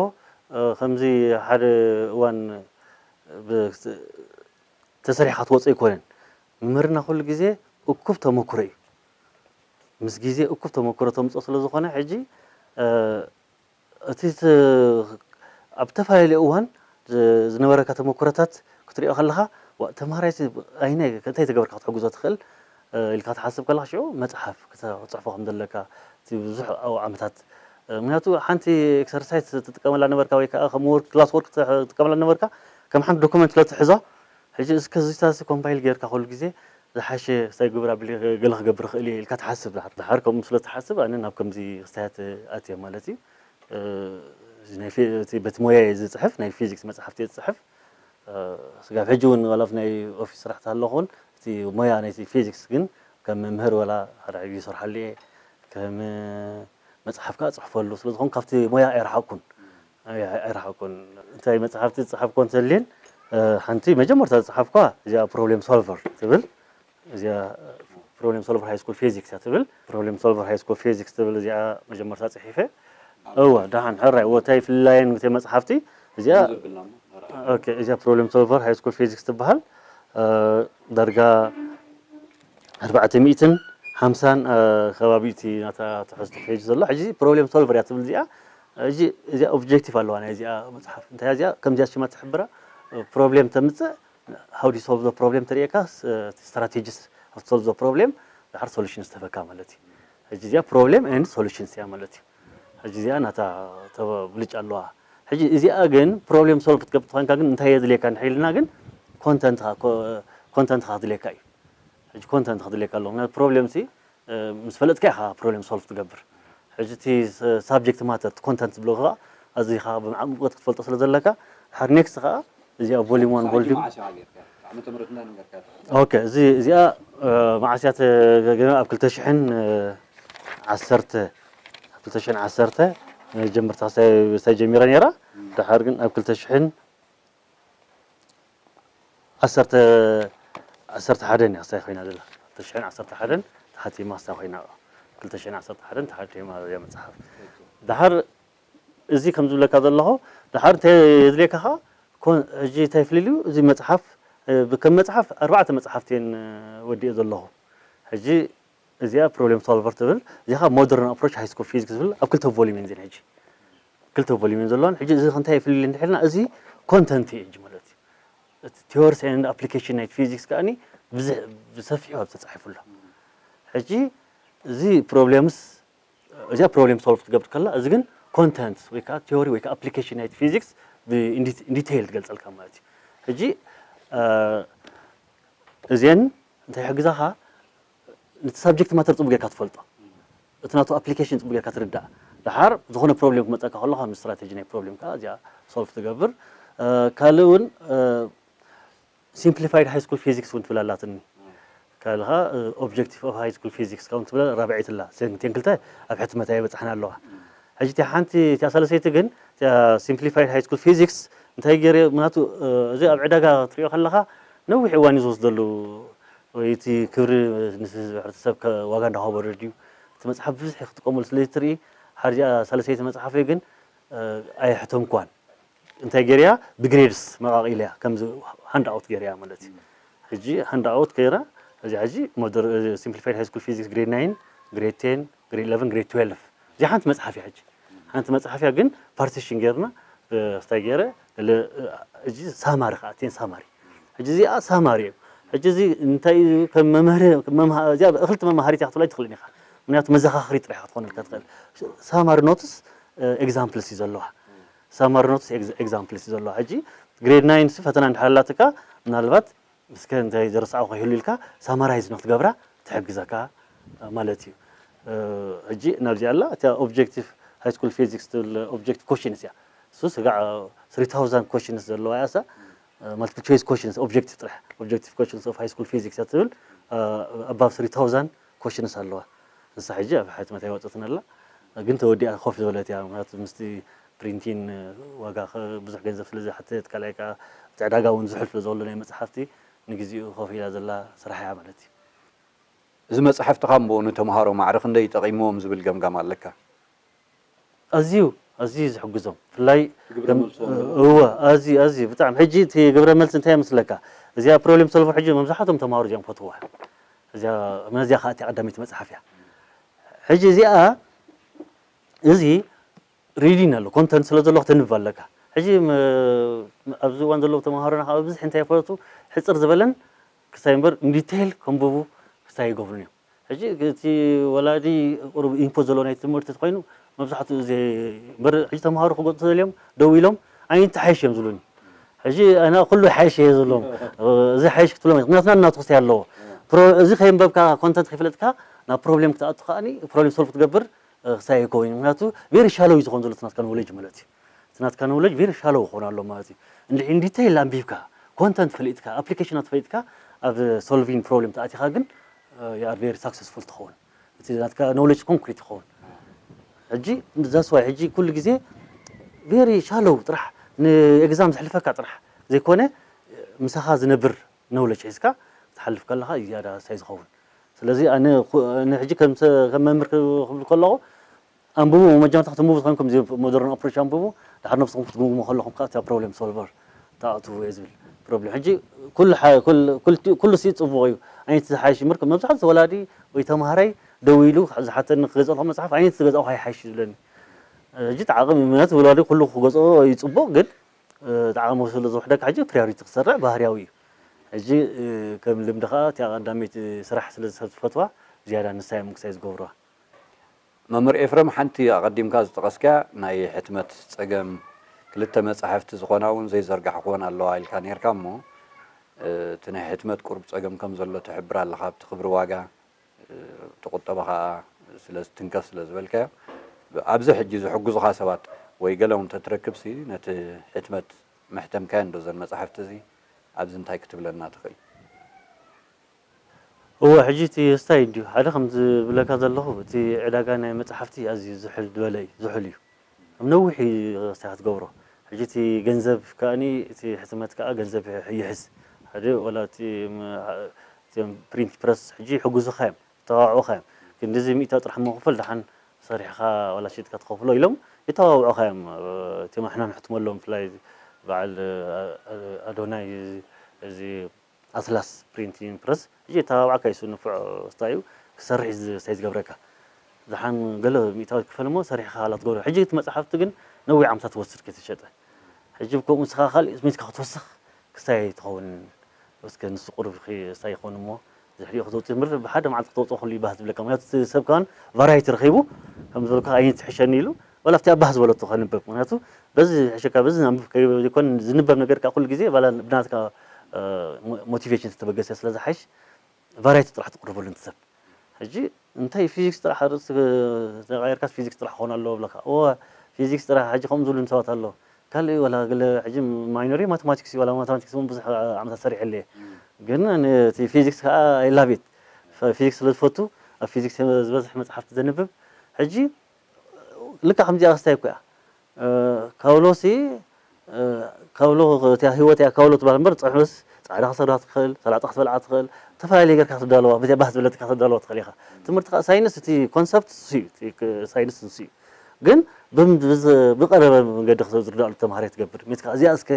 ከምዚ ሓደ እዋን ተሰሪሕካ ትወፅኦ ኣይኮነን። ምምህርና ኩሉ ግዜ እኩብ ተመክሮ እዩ። ምስ ግዜ እኩብ ተመክሮ ተምፅኦ ስለ ዝኾነ ሕጂ እቲ ት- ኣብ ተፈላለየ እዋን ዝ- ዝነበረካ ተመኩረታት ክትሪኦ ከለኻ፣ ዋ፣ ተምሃራይ ሲ-፣ ኣይነ እንታይ ተገብርካ ክትሕግዞ ትኽእል ኢልካ ትሓስብ ከለኻ፣ ሽዑ መፅሓፍ ክተ- ክትፅሕፎ ከም ዘለካ እቲ ብዙሕ ኣብኡ ዓመታት፣ ምክንያቱ ሓንቲ ኤክሰርሳይዝ ትጥቀመላ ነበርካ ወይ ከዓ ከም ወርክ ክላስ ወርክ ትጥቀመላ ነበርካ፣ ከም ሓንቲ ዶኩመንት ስለ ትሕዞ፣ ሕጂ እስከ እዚታሲ ኮምፓይል ጌርካ ኩሉ ግዜ ዝሓሸ ስታይ ግብር ኣብሊ ገለ ክገብር ይኽእል እየ ኢልካ ትሓስብ። ድሓር ድሓር ከምኡ ስለ ትሓስብ ኣነ ናብ ከምዚ ክስታያት ኣትየ ማለት እዩ። እዚ ናይ ፊ- እቲ በቲ ሞያ እየ ዝፅሕፍ፣ ናይ ፊዚክስ መፅሓፍቲ እየ ዝፅሕፍ። ስጋብ ሕጂ እውን ዋላ ናይ ኦፊስ ስራሕ ተሃለኹ እውን እቲ ሞያ ናይቲ ፊዚክስ ግን ከም መምህር ዋላ ሓደ ዕዩ ይሰርሓሉ እየ። ከም መፅሓፍ ከዓ ፅሕፈሉ ስለ ዝኾን ካብቲ ሞያ ኣይረሓቅኩን። ኣይ- ኣይረሓቅኩን። እንታይ መፅሓፍቲ ዝፅሓፍኮ እንተልየን ሓንቲ መጀመርታ ዝፅሓፍኳ እዚኣ ፕሮብሌም ሶልቨር ትብል፣ እዚኣ ፕሮብሌም ሶልቨር ሃይ ስኩል ፊዚክስ እያ ትብል። ፕሮብሌም ሶልቨር ሃይ ስኩል ፊዚክስ ትብል እዚኣ መጀመርታ ፅሒፈ። እወ ደሓን ሕራይ እወ እንታይ ፍላየን ግዜ መፅሓፍቲ እዚኣ ኦኬ፣ እዚኣ ፕሮብሌም ሶልቨር ሃይ ስኩል ፊዚክስ ትበሃል። ዳርጋ ኣርባዕተ ሚእትን ሓምሳን ከባቢ እቲ ናታ ትሕዝቶ ፔጅ ዘሎ። ሕጂ ፕሮብሌም ሶልቨር እያ ትብል እዚኣ። ሕጂ እዚኣ ኦብጀክቲቭ ኣለዋ ናይ እዚኣ መፅሓፍ። እንታይ እዚኣ ከምዚኣ ሽማ ትሕብራ ፕሮብሌም ተምፅእ how do you solve the problem ተሪእካ strategies of solve the problem ድሓር ሶሉሽን ዝተበካ ማለት እዩ። ሕጂ እዚኣ ፕሮብሌም ኤንድ ሶሉሽን እያ ማለት እዩ። ሕጂ እዚኣ ናታ ተብልጫ ኣለዋ። ሕጂ እዚኣ ግን ፕሮብሌም ሶልቭ ክትገብር ተኾንካ ግን እንታይ የድልየካ እንድሕር ኢልና ግን ኮንተንትኻ ኮንተንትኻ ክትድልየካ እዩ። ሕጂ ኮንተንት ክትድልየካ ኣለዎ። ምክንያቱ ፕሮብሌም ሲ ምስ ፈለጥካ ኢኻ ፕሮብሌም ሶልቭ ትገብር። ሕጂ እቲ ሳብጀክት ማተር ኮንተንት ዝብሎ ከዓ ኣዚኻ ብዓምቆት ክትፈልጦ ስለ ዘለካ ድሓር ኔክስት ከዓ እዚኣ ቮሊም ዋን ቮሊም ኦኬ እዚ እዚኣ መዓስ እያ ተገገመ ኣብ ክልተ ሽሕን ዓሰርተ ኣብ ክልተ ሽሕን ዓሰርተ ጀምርታ ሳይ ጀሚራ ነይራ። ድሓር ግን ኣብ ክልተ ሽሕን ዓሰርተ ዓሰርተ ሓደን እያ ሳይ ኮይና ዘላ። ክልተ ሽሕን ዓሰርተ ሓደን ተሓቲማ ሳይ ኮይና ክልተ ሽሕን ዓሰርተ ሓደን ተሓቲማ እያ መፅሓፍ። ድሓር እዚ ከም ዝብለካ ዘለኹ ድሓር እንታይ የድልየካ ኸዓ ኮን- ሕጂ እንታይ ፍልልዩ እዚ መፅሓፍ እ፣ ብ- ከም መፅሓፍ ኣርባዕተ መፅሓፍቲ እየን እ፣ ወዲኤ ዘለኹ። ሕጂ እዚኣ ፕሮብሌም ሶልቨር ትብል እዚኻ ሞደርን ኣፕሮች ሃይ ስኩል ፊዚክስ ዝብል ኣብ ክልተ ቮሊም እየን እዚን ሕጂ ክልተ ቮሊም እየን ዘለዋን። ሕጂ እዚ እንታይ ፍልልዩ እንድሕልና እዚ ኮንተንት እዩ ሕጂ ማለት እዩ። እቲ ቲዮሪ ሳይንስ ኣፕሊኬሽን ናይ ፊዚክስ ከዓኒ ብዝሕ ብሰፊሑ ኣብ ተፃሒፉ ኣሎ። ሕጂ እዚ ፕሮብሌምስ እዚኣ ፕሮብሌም ሶልቭ ትገብር ከላ እዚ ግን ኮንተንት ወይ ከዓ ቲዮሪ ወይ ከዓ ኣፕሊኬሽን ናይቲ ፊዚክስ ብኢንዲቴይል ትገልፀልካ ማለት እዩ። ሕጂ እዚአን እንታይ ይሕግዛኻ? ነቲ ሳብጀክት ማተር ፅቡቅ ጌርካ ትፈልጦ፣ እቲ ናቱ ኣፕሊኬሽን ፅቡቅ ጌርካ ትርዳእ። ድሓር ዝኾነ ፕሮብሌም ክመፀካ ከሎ ካብ ስትራቴጂ ናይ ፕሮብሌም ከዓ እዚኣ ሶልቭ ትገብር። ካልእ እውን ሲምፕሊፋይድ ሃይ ስኩል ፊዚክስ እውን ትብል ኣላትኒ። ካልኻ ኦብጀክቲቭ ኦፍ ሃይ ስኩል ፊዚክስ ከም ትብል ራብዐይቲ ኣላ። ቴን ክልተ ኣብ ሕትመት ኣይበፅሓን ኣለዋ። ሕጂ እቲኣ ሓንቲ እቲኣ ሳልሰይቲ ግን እቲኣ ሲምፕሊፋይድ ሃይ ስኩል ፊዚክስ እንታይ ገይረ ምክንያቱ እዚ ኣብ ዕዳጋ ትሪኦ ከለኻ ነዊሕ እዋን እዩ ዝወስደሉ ወይ እቲ ክብሪ ንስ ህዝቢ ሕብረተሰብ ዋጋ እንዳኸበረ ድዩ እቲ መፅሓፍ ብዙሕ ክትጥቀመሉ ስለ ትርኢ ሓርዚኣ ሳልሰይቲ መፅሓፈይ ግን ኣየሕተምኳን። እንታይ ገይረያ ብግሬድስ መቃቂለያ ከምዚ ሃንድ ኣውት ገይረያ ማለት እዩ። ሕጂ ሃንድ ኣውት ገይራ እዚ ሕጂ ሞደር ሲምፕሊፋይድ ሃይ ስኩል ፊዚክስ ግሬድ ናይን ግሬድ ቴን ግሬድ ኢለቨን ግሬድ ትዌልቭ እዚ ሓንቲ መፅሓፍ እያ። ሕጂ ሓንቲ መፅሓፍ እያ ግን ፓርቲሽን ገይርና ስታይ ገይረ እዚ ሳማሪ ከዓ ቴን ሳማሪ ሕጂ እዚኣ ሳማሪ እዩ። ሕጂ እዚ እንታይ እዩ ከም መምህሪ እዚኣ ክልተ መማሃሪት እያ ክትብላ ኣይትኽእልን ኢኻ። ምክንያቱ መዘኻኽሪ ጥራሕ ክትኾነልካ ትኽእል። ሳማሪ ኖትስ ኤግዛምፕልስ እዩ ዘለዋ። ሳማሪ ኖትስ ኤግዛምፕልስ እዩ ዘለዋ። ሕጂ ግሬድ ናይን ሲ ፈተና እንድሕር ኣላትካ ምናልባት እስከ እንታይ ዝረሳዕኹ ይህሉ ኢልካ ሳማራይዝ ንክትገብራ ትሕግዘካ ማለት እዩ። ሕጂ ናብዚ ኣላ እቲያ ኦብጀክቲቭ ሃይ ስኩል ፊዚክስ ትብል ኦብጀክቲቭ ኮሽንስ እያ። እሱ ስጋዕ ስሪ ታውዛንድ ኮሽንስ ዘለዋ እያ እሳ ማልቲፕል ቾይስ ኮሽንስ ኦብጀክቲቭ ጥራሕ ኦብጀክቲቭ ኮሽንስ ኦፍ ሃይ ስኩል ፊዚክስ እያ ትብል ኣባብ ስሪ ታውዛንድ ኮሽንስ ኣለዋ። ንሳ ሕጂ ኣብ ሕትመት ኣይወፀትን ኣላ ግን ተወዲኣ ኮፍ ዝበለት እያ። ምክንያቱ ምስቲ ፕሪንቲን ዋጋ ብዙሕ ገንዘብ ስለ ዝሓትት ካልኣይ ከዓ እቲ ዕዳጋ እውን ዝሕል ስለ ዘሎ ናይ መፅሓፍቲ ንግዚኡ ኮፍ ኢላ ዘላ ስራሕ እያ ማለት እዩ። እዚ መፅሓፍትኻ እምበኡ ንተምሃሮ ማዕረ ክንደይ ጠቒምዎም ዝብል ገምጋም ኣለካ? ኣዝዩ ኣዝዩ እዩ ዝሕግዞም ብፍላይ እወ ኣዝዩ ኣዝዩ ብጣዕሚ ሕጂ እቲ ግብረ መልሲ እንታይ ይመስለካ እዚኣ ፕሮብሌም ሶልቨር ሕጂ መብዛሕትኦም ተምሃሮ እዚኦም ፈትዋ እዚኣ መዚያ ከዓ እቲ ቀዳመይቲ መፅሓፍ እያ ሕጂ እዚኣ እዚ ሪዲን ኣሎ ኮንተንት ስለ ዘሎ ክተንብብ ኣለካ። ሕጂ ኣብዚ እዋን ዘለዉ ተምሃሮና ካብ ብዝሕ እንታይ ይፈለቱ ሕፅር ዝበለን ክሳይ እምበር ንዲቴይል ከንብቡ ክሳይ ይገብሩን እዮም። ሕጂ እቲ ወላዲ ቁሩብ ኢንፑት ዘለዎ ናይ ትምህርቲ ተኮይኑ መብዛሕትኡ እዚ እምበር ሕጂ ተምሃሮ ክገጡ ተደልዮም ደው ኢሎም ኣይንተሓይሽ እዮም ዝብሉኒ። ሕጂ ኣና ኩሉ ሓይሽ እየ ዝብሎም። እዚ ሓይሽ ክትብሎም ምክንያቱ ናቱ ክስታይ ኣለዎ። እዚ ከየንበብካ ኮንተንት ከይፈለጥካ ናብ ፕሮብሌም ክትኣቱ ከዓኒ ፕሮብሌም ሶልቭ ክትገብር ክሳይ ይከውን ምክንያቱ ቬሪ ሻሎው እዩ ዝኸውን ዘሎ ናትካ ኖሌጅ ማለት እዩ። ናትካ ኖሌጅ ቬሪ ሻሎው ክኾን ኣሎ ማለት እዩ። እንድዒ ኢን ዲቴይል ኣንቢብካ ኮንተንት ፈሊጥካ ኣፕሊኬሽናት ፈሊጥካ ኣብ ሶልቪንግ ፕሮብሌም ተኣቲኻ ግን you are very successful ትኸውን። እቲ ናትካ ኖሌጅ ኮንክሪት ይኸውን። ሕጂ that's why ሕጂ ኩሉ ግዜ ቬሪ ሻሎው ጥራሕ ንኤግዛም ዘሕልፈካ ጥራሕ ዘይኮነ ምሳኻ ዝነብር ኖሌጅ ሒዝካ ትሓልፍ ከለኻ ዝያዳ ሳይ ዝኸውን። ስለዚ ኣነ ሕጂ ከም መምህር ክብል ከለኹ ኣንብቡ መጀመርታ ክትንብቡ ትኾንኩም እዚ ሞደርን ኣፕሮች ኣንብቡ ድሓር ነብስኹም ክትግምግሙ ከለኹም ከዓ እታ ፕሮብሌም ሶልቨር ተኣትዉ እየ ዝብል። ፕሮብሌም ሕጂ ኩሉ ሲ ፅቡቕ እዩ። ኣይነት ዝሓይሽ ምርክ መብዛሕትኡ ወላዲ ወይ ተምሃራይ ደው ኢሉ ዝሓተኒ ክገዝኦ መፅሓፍ ኣይነት ዝገዛኦ ኣይሓይሽ ዝብለኒ። ሕጂ ጣዕቕም ምክንያቱ ወላዲ ኩሉ ክገዝኦ እዩ ፅቡቕ ግን ጣዕቕሙ ስለ ዝውሕደካ ሕጂ ፕሪዮሪቲ ክሰርዕ ባህርያዊ እዩ። ሕጂ ከም ልምዲ ከዓ እቲኣ ቀዳመይቲ ስራሕ ስለ ዝፈትዋ ዝያዳ ንሳይ ምንክሳይ ዝገብርዋ። መምህር ኤፍረም ሓንቲ ኣቐዲምካ ዝጠቐስካ ናይ ሕትመት ጸገም ክልተ መጻሕፍቲ ዝኾና እውን ዘይዘርጋሕክወን ኣለዋ ኢልካ ነርካ እሞ እቲ ናይ ሕትመት ቁሩብ ጸገም ከም ዘሎ ትሕብር ኣለኻ ኣብቲ ክብሪ ዋጋ እቲ ቁጠባ ከዓ ስለ ዝትንከፍ ስለ ዝበልካዮ ኣብዚ ሕጂ ዝሕግዙኻ ሰባት ወይ ገለ እውን ተትረክብሲ ነቲ ሕትመት መሕተምካዮ እንዶ ዘን መጻሕፍቲ እዚ ኣብዚ እንታይ ክትብለና ትኽእል? እወ ሕጂ እቲ ስታይ እንድዩ ሓደ ከም ዝብለካ ዘለኹ እቲ ዕዳጋ ናይ መፅሓፍቲ ኣዝዩ ዝሕል ዝበለ እዩ ዝሑል እዩ ኣብ ነዊሕ እዩ ስታይ ክትገብሮ ሕጂ እቲ ገንዘብ ከኣኒ እቲ ሕትመት ከዓ ገንዘብ ይሕዝ ሓደ ወላ እቲ ፕሪንት ፕረስ ሕጂ ይሕጉዙካ እዮም ይተባብዑካ እዮም ክንድዚ ሚእታ ጥራሕ መኽፈል ደሓን ሰሪሕኻ ወላ ሽጥካ ትኸፍሎ ኢሎም ይተባብዑካ እዮም እቲ ማሕና ንሕትመሎም ብፍላይ በዓል ኣዶናይ እዚ ኣትላስ ፕሪንቲንግ ፕረስ ሕጂ የተባብዓካ እዩ ንፉዕ ስታይ እዩ ክሰርሕ እዩ ስታይ ዝገብረካ ዝሓን ገለ ሚእታዊ ክፈል እሞ ሰሪሕካ ላ ትገብሮ ሕጂ እቲ መፅሓፍቲ ግን ነዊሕ ዓመታት ትወስድ ከይተሸጠ ሕጂ ከምኡ ንስኻ ካልእ ስሜትካ ክትወስኽ ክስታይ ትኸውን እስከ ንሱ ቁሩብ ስታይ ይኸውን እሞ ዝሕሪኡ ክተውፅእ ምር ብሓደ መዓልቲ ክተውፅኦ ክሉ ይባህ ዝብለካ ምክንያቱ ሰብ ከማን ቫራይቲ ረኺቡ ከም ዝበልካ ኣይነት ትሕሸኒ ኢሉ ዋላ ኣብቲ ኣባህ ዝበለቶ ከንበብ ምክንያቱ በዚ ሕሸካ በዚ ኣንብብ ዘይኮን ዝንበብ ነገር ከዓ ኩሉ ግዜ ዋላ ብናትካ ሞቲቬሽን ዝተበገሰ ስለ ዝሓይሽ ቫራይቲ ጥራሕ ትቅርበሉ ንትሰብ ሕጂ እንታይ ፊዚክስ ጥራሕ ርእሲ ተቃየርካ ፊዚክስ ጥራሕ ክኾን ኣለዎ ብለካ እወ ፊዚክስ ጥራሕ ሕጂ ከምኡ ዝብሉ ሰባት ኣለዉ ካልእ ወላ ገለ ሕጂ ማይኖሪ ማቴማቲክስ እዩ ዋላ ማቴማቲክስ እውን ብዙሕ ዓመታት ሰሪሐለየ ግን እቲ ፊዚክስ ከዓ ኣይላቤት ፊዚክስ ስለ ዝፈቱ ኣብ ፊዚክስ ዝበዝሕ መፅሓፍቲ ዘንብብ ሕጂ ልካ ከምዚኣ ክስታይ እኮ እያ ካውሎ ሲ ካውሎ እቲያ ህይወት እያ ካውሎ ትበሃል እምበር ፅሑስ ፃዕዳ ክሰራ ትኽእል ሰላጣ ክትበልዓ ትኽእል ዝተፈላለዩ ገርካ ክትዳለዋ በዚያ ባህ ዝበለትካ ክትዳለዋ ትኽእል ኢኻ ትምህርቲ ከዓ ሳይንስ እቲ ኮንሰፕት ንሱ እዩ ሳይንስ ንሱ እዩ ግን ብቀረበ መንገዲ ዝርዳእሉ ተምሃራይ ትገብር ሚትካ እዚኣ እስከ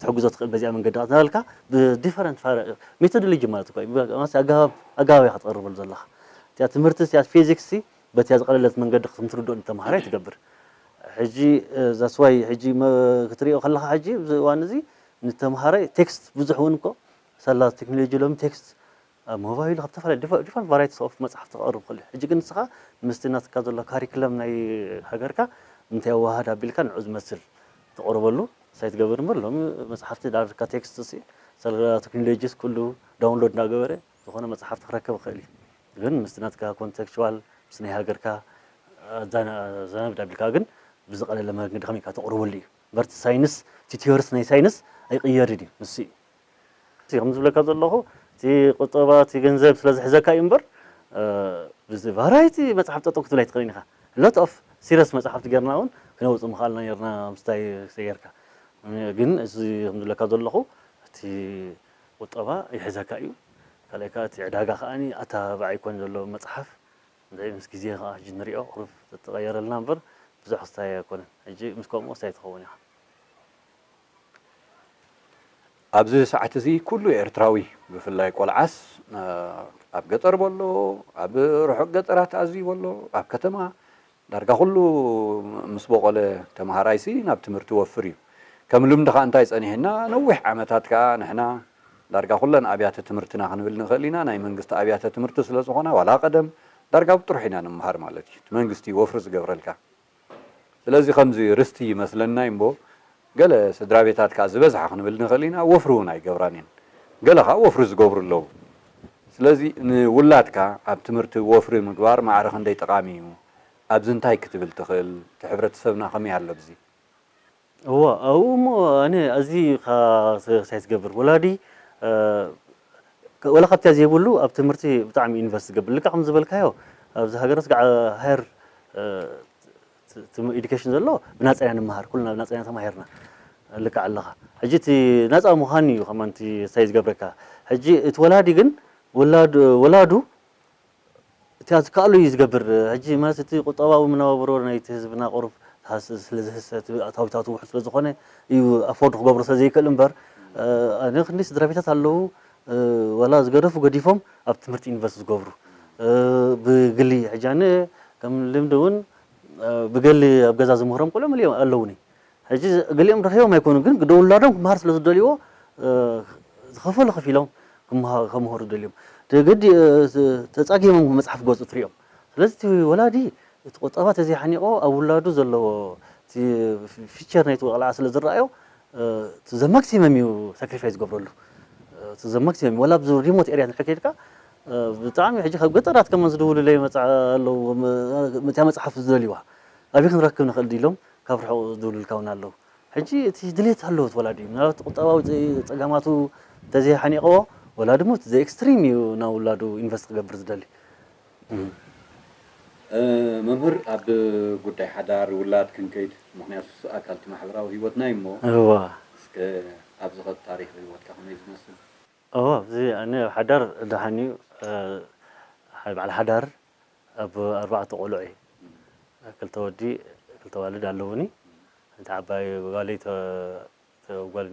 ትሕግዞ ትኽእል በዚኣ መንገዲ እናበልካ ብዲፈረንት ሜቶዶሎጂ ማለት እኮ ኣገባብ እያ ክትቐርበሉ ዘለኻ እቲኣ ትምህርቲ እቲኣ ፊዚክስ በቲያ ዝቐለለት መንገዲ ከም ትርድኦ ንተምሃራይ ትገብር ሕጂ that's why ሕጂ ክትሪኦ ከለኻ ሕጂ እዚ እዋን እዚ ንተምሃራይ ቴክስት ብዙሕ እውን እኮ ሳላ ቴክኖሎጂ ሎሚ ቴክስት ኣብ ሞባይሉ ካብ ዝተፈላለዩ different varieties of መፅሓፍቲ ክቐርብ ክእል እዩ ሕጂ ግን ንስኻ ምስቲ ናትካ ዘሎ ካሪክለም ናይ ሃገርካ እንታይ ኣዋሃድ ኣቢልካ ንዑ ዝመስል ትቐርበሉ ሳይ ትገብር እምበር ሎሚ መፅሓፍቲ ዳርካ ቴክስት ሲ ሳላ ቴክኖሎጂስ ኩሉ ዳውንሎድ እናገበረ ዝኾነ መፅሓፍቲ ክረክብ ይኽእል እዩ ግን ምስቲ ናትካ ኮንቴክስቹዋል ምስ ናይ ሃገርካ ኣዛናብድ ኣቢልካ ግን ብዝቐለለ መንገዲ ከመይ ኢልካ ተቕርበሉ እዩ እምበር እቲ ሳይንስ እቲ ቲዮሪስ ናይ ሳይንስ ኣይቕየርን እዩ ንሱ እዩ ከም ዝብለካ ዘለኹ እቲ ቁጠባ እቲ ገንዘብ ስለ ዝሕዘካ እዩ እምበር ብዚ ቫራይቲ መፅሓፍ ጠጠው ክትብል ኣይትኽእልን ኢኻ ሎት ኦፍ ሲሪየስ መፅሓፍቲ ጌርና እውን ክነውፅእ ምኽኣልና ኔርና ምስታይ ጌርካ ግን እዚ ከም ዝብለካ ዘለኹ እቲ ቁጠባ ይሕዘካ እዩ ካልኣይ ከዓ እቲ ዕዳጋ ከዓ ኣተባባዕ ይኮን ዘሎ መፅሓፍ እንታይ ምስ ግዜ ከዓ ሕጂ ንሪኦ ቁሩብ ተተቐየረልና እምበር ብዙሕ ክስታይ ኣይኮነን ሕጂ ምስ ከምኡ ክስታይ ትኸውን ኢኻ ኣብዚ ሰዓት እዚ ኩሉ ኤርትራዊ ብፍላይ ቆልዓስ ኣብ ገጠር በሎ ኣብ ርሑቕ ገጠራት ኣዝዩ በሎ ኣብ ከተማ ዳርጋ ኩሉ ምስ በቖለ ተምሃራይሲ ናብ ትምህርቲ ወፍር እዩ። ከም ልምዲ ከኣ እንታይ ጸኒሕና፣ ነዊሕ ዓመታት ከኣ ንሕና ዳርጋ ኩለን ኣብያተ ትምህርትና ክንብል ንኽእል ኢና፣ ናይ መንግስቲ ኣብያተ ትምህርቲ ስለ ዝኾና፣ ዋላ ቀደም ዳርጋ ብጥሩሕ ኢና ንምሃር ማለት እዩ። እቲ መንግስቲ ወፍሪ ዝገብረልካ። ስለዚ ከምዚ ርስቲ ይመስለና እምቦ፣ ገለ ስድራ ቤታት ከኣ ዝበዝሓ ክንብል ንኽእል ኢና፣ ወፍሪ እውን ኣይገብራን እየን። ገለ ከኣ ወፍሪ ዝገብሩ ኣለዉ። ስለዚ ንውላድካ ኣብ ትምህርቲ ወፍሪ ምግባር ማዕረ ክንደይ ጠቓሚ እዩ? ኣብዚ እንታይ ክትብል ትኽእል? እቲ ሕብረተሰብና ከመይ ኣሎ ኣብዚ? እዋ፣ ኣብኡ እሞ ኣነ ኣዝዩ ኢኻ ስ-፣ ሳይ ትገብር። ወላዲ፣ እ፣ ከ-፣ ወላ ካብቲ ዘይብሉ ኣብ ትምህርቲ ብጣዕሚ ኢንቨስት ዝገብር። ልክዕ ከም ዝበልካዮ፣ ኣብዚ ሃገርና ስጋዕ ሃየር፣ እ፣ ት-፣ ትም-፣ ኤዱኬሽን ዘሎ ብናጻ ኢና ንመሃር። ኩልና ብናጻ ኢና ተማሂርና። ልክዕ ኣለኻ። ሕጂ እቲ ናጻ ምዃን እዩ ከማን እቲ ሳይ ዝገብረካ። ሕጂ እቲ ወላዲ ግን ወላዱ፣ ወላዱ እቲ ዝከኣሎ እዩ ዝገብር። ሕጂ ማለት እቲ ቁጠባዊ መነባብሮ ናይቲ ህዝብና ቁሩብ ሃስ-፣ ስለ ዝህሰ፣ እቲ ኣታዊታቱ ውሑድ ስለ ዝኾነ እዩ ኣፎርድ ክገብሮ ስለ ዘይክእል እምበር፣ እ፣ ኣነ ክንደይ ስድራ ቤታት ኣለዉ፣ እ፣ ዋላ ዝገደፉ ገዲፎም ኣብ ትምህርቲ ኢንቨስት ዝገብሩ፣ እ፣ ብግሊ ሕጂ ኣነ ከም ልምዲ እውን፣ እ፣ ብገሊ ኣብ ገዛ ዝምህሮም ቆልዑ መሊኦም ኣለዉኒ። ሕጂ ገሊኦም ረኺቦም ኣይኮኑን፣ ግን ግደ ውላዶም ክመሃር ስለ ዝደልይዎ፣ እ፣ ዝኸፈሉ ከፊሎም ክመሃ-፣ ከምህሩ ደልዮም። ተገዲ-፣ እ፣ ተጻጊሞም መጽሓፍ ገዝኡ ትሪኦም። ስለዚ እቲ ወላዲ እቲ ቁጠባ ተዘይሓኒቆ ኣብ ውላዱ ዘለዎ እቲ ፊቸር ናይቲ ቆልዓ ስለ ዝረኣዮ፣ እ፣ እቲ ዘማክሲመም እዩ ሳክሪፋይ ዝገብረሉ። እ፣ እቲ ዘማክሲመም፣ ወላ ኣብዚ ሪሞት ኤርያ እንድሕር ከይድካ፣ እ፣ ብጣዕሚ ሕጂ ካብ ገጠራት ከማን ዝድውሉለይ መጽዓ-፣ ኣለዉ። መ-፣ እቲኣ መጽሓፍ ዝደልይዋ ኣበይ ክንረክብ ንኽእል ድኢሎም ካብ ርሑቕ ዝድውሉልካ እውን ኣለዉ። ሕጂ እቲ ድሌት ኣለዎ እቲ ወላዲ። ምናልባት ቁጠባዊ ጸ-፣ ጸገማቱ እንተዘይሓኒቕዎ፣ ወላዲ እሞ እቲ ዘ-ኤክስትሪም እዩ ናብ ውላዱ ኢንቨስት ክገብር ዝደሊ። እም። እ፣ መምህር፣ ኣብ ጉዳይ ሓዳር፣ ውላድ ክንከይድ፣ ምኽንያቱ ኣካል እቲ ማሕበራዊ ህይወትና እዩ እሞ፣ እዋ። እስከ ኣብዚ ኸ ታሪኽ ህይወትካ ከመይ ዝመስል? እዋ፣ ኣብዚ ኣነ ኣብ ሓዳር ደሓን እዩ። እ፣ ሓደ በዓል ሓዳር ኣብ ኣርባዕተ ቆልዑ እየ። ክልተ ወዲ፣ ክልተ ዋልድ ኣለዉኒ። እታ ዓባይ ጓለይ ተ-፣ ተ-፣ ጓል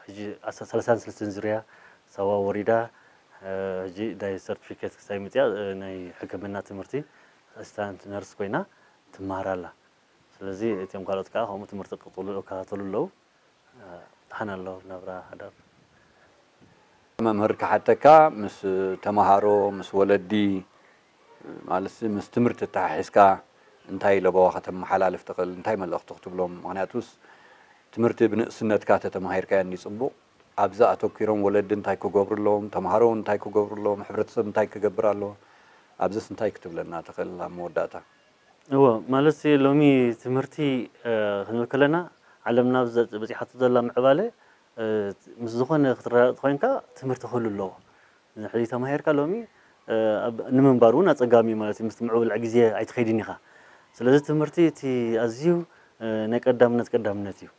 ሕጂ ዓሰርተ ሰለስተ ዙርያ ሳዋ ወሪዳ፣ እ፣ ሕጂ ናይ ሰርቲፊኬት ክሳይ መጽያ፣ እ፣ ናይ ሕክምና ትምህርቲ ኣሲስታንት ነርስ ኮይና ትመሃር ኣላ። ስለዚ እቶም ካልኦት ከኣ ከምኡ ትምህርቲ ክቕጽሉ ይከታተሉ ኣለዉ። እ፣ ደሓን ኣሎ ናብራ ሓዳር። መምህር ክሓተካ፣ ምስ ተመሃሮ፣ ምስ ወለዲ፣ ማለትሲ ምስ ትምህርቲ ኣተሓሒዝካ እንታይ ለበዋ ከተመሓላልፍ ትኽእል? እንታይ መልእኽቲ ክትብሎም? ምኽንያቱስ ትምህርቲ ብንእስነትካ ተተማሂርካዮ እንዲ ጽቡቕ፣ ኣብዚ ኣተኲሮም ወለዲ እንታይ ክገብሩ ኣለዎም፣ ተምሃሮ እንታይ ክገብሩ ኣለዎም፣ ሕብረተሰብ እንታይ ክገብር ኣለዎ? ኣብዚስ እንታይ ክትብለና ትኽእል ኣብ መወዳእታ? እወ፣ ማለትሲ ሎሚ ትምህርቲ፣ እ፣ ክንብል ከለና ዓለምና ኣብ ዘ-፣ በጺሓቶ ዘላ ምዕባለ፣ እ፣ ምስ ዝኾነ ክትረዳዳእ ተኾይንካ ትምህርቲ ክህሉ ኣለዎ። ሕዚ ተማሂርካ ሎሚ፣ እ፣ ኣብ፣ ንምንባር እውን ኣጸጋሚ እዩ ማለት እዩ። ምስቲ ምዕቡል ግዜ ኣይትኸይድን ኢኻ። ስለዚ ትምህርቲ እቲ ኣዝዩ፣ እ፣ ናይ ቀዳምነት ቀዳምነት እዩ።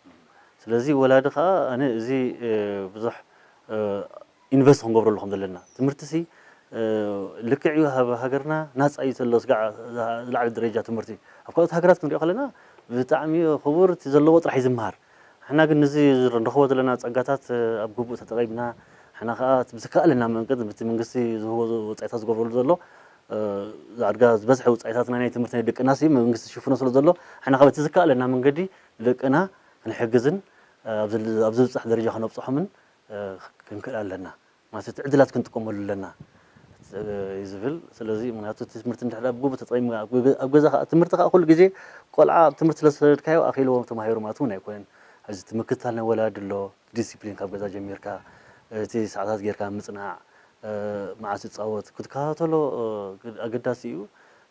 ስለዚ ወላዲ ኸኣ ኣነ እዚ፣ እ፣ ብዙሕ፣ እ፣ ኢንቨስት ክንገብረሉ ከም ዘለና። ትምህርቲሲ፣ እ፣ ልክዕ እዩ፣ ኣብ ሃገርና ናጻ እዩ ዘሎ፣ ስጋዕ ዝለዓለ ደረጃ ትምህርቲ። ኣብ ካልኦት ሃገራት ክንሪኦ ከለና ብጣዕሚ ክቡር፣ እቲ ዘለዎ ጥራሕ እዩ ዝመሃር። ንሕና ግን ነዚ ንረኽቦ ዘለና ጸጋታት፣ እ፣ ኣብ ግቡእ ተጠቒምና፣ ንሕና ከኣ እቲ ብዝከኣለና መንገዲ፣ በቲ መንግስቲ ዝህቦ ወጻኢታት ዝገብረሉ ዘሎ፣ እ፣ ዳርጋ ዝበዝሐ ወጻኢታትና ናይ ትምህርቲ ናይ ደቅናሲ መንግስቲ ዝሽፍኖ ስለ ዘሎ፣ ንሕና ከኣ በቲ ዝከኣለና መንገዲ ንደቅና ክንሕግዝን፣ እ፣ ኣብ ዝል-፣ ኣብ ዝብጻሕ ደረጃ ከነብጽሖምን፣ እ፣ ክንክእል ኣለና። ማለት እቲ ዕድላት ክንጥቀመሉ ኣለና፣ እ፣ እዩ ዝብል። ስለዚ ምኽንያቱ እቲ ትምህርቲ እንድሕር ኣብ ግቡእ ተጠቒምካ፣ ኣብ ገ-፣ ኣብ ገዛ ከኣ፣ ትምህርቲ ከኣ ኩሉ ግዜ ቆልዓ ኣብ ትምህርቲ ስለ ዝሰደድካዮ ኣኺልዎ ተማሂሩ ማለት እውን ኣይኮነን። ሕዚ እቲ ምክትታል ናይ ወላዲ ኣሎ፣ ዲሲፕሊን ካብ ገዛ ጀሚርካ፣ እቲ ሰዓታት ጌርካ ምጽናዕ፣ እ፣ መዓስ ይጻወት ክትከታተሎ፣ እ፣ ኣገዳሲ እዩ።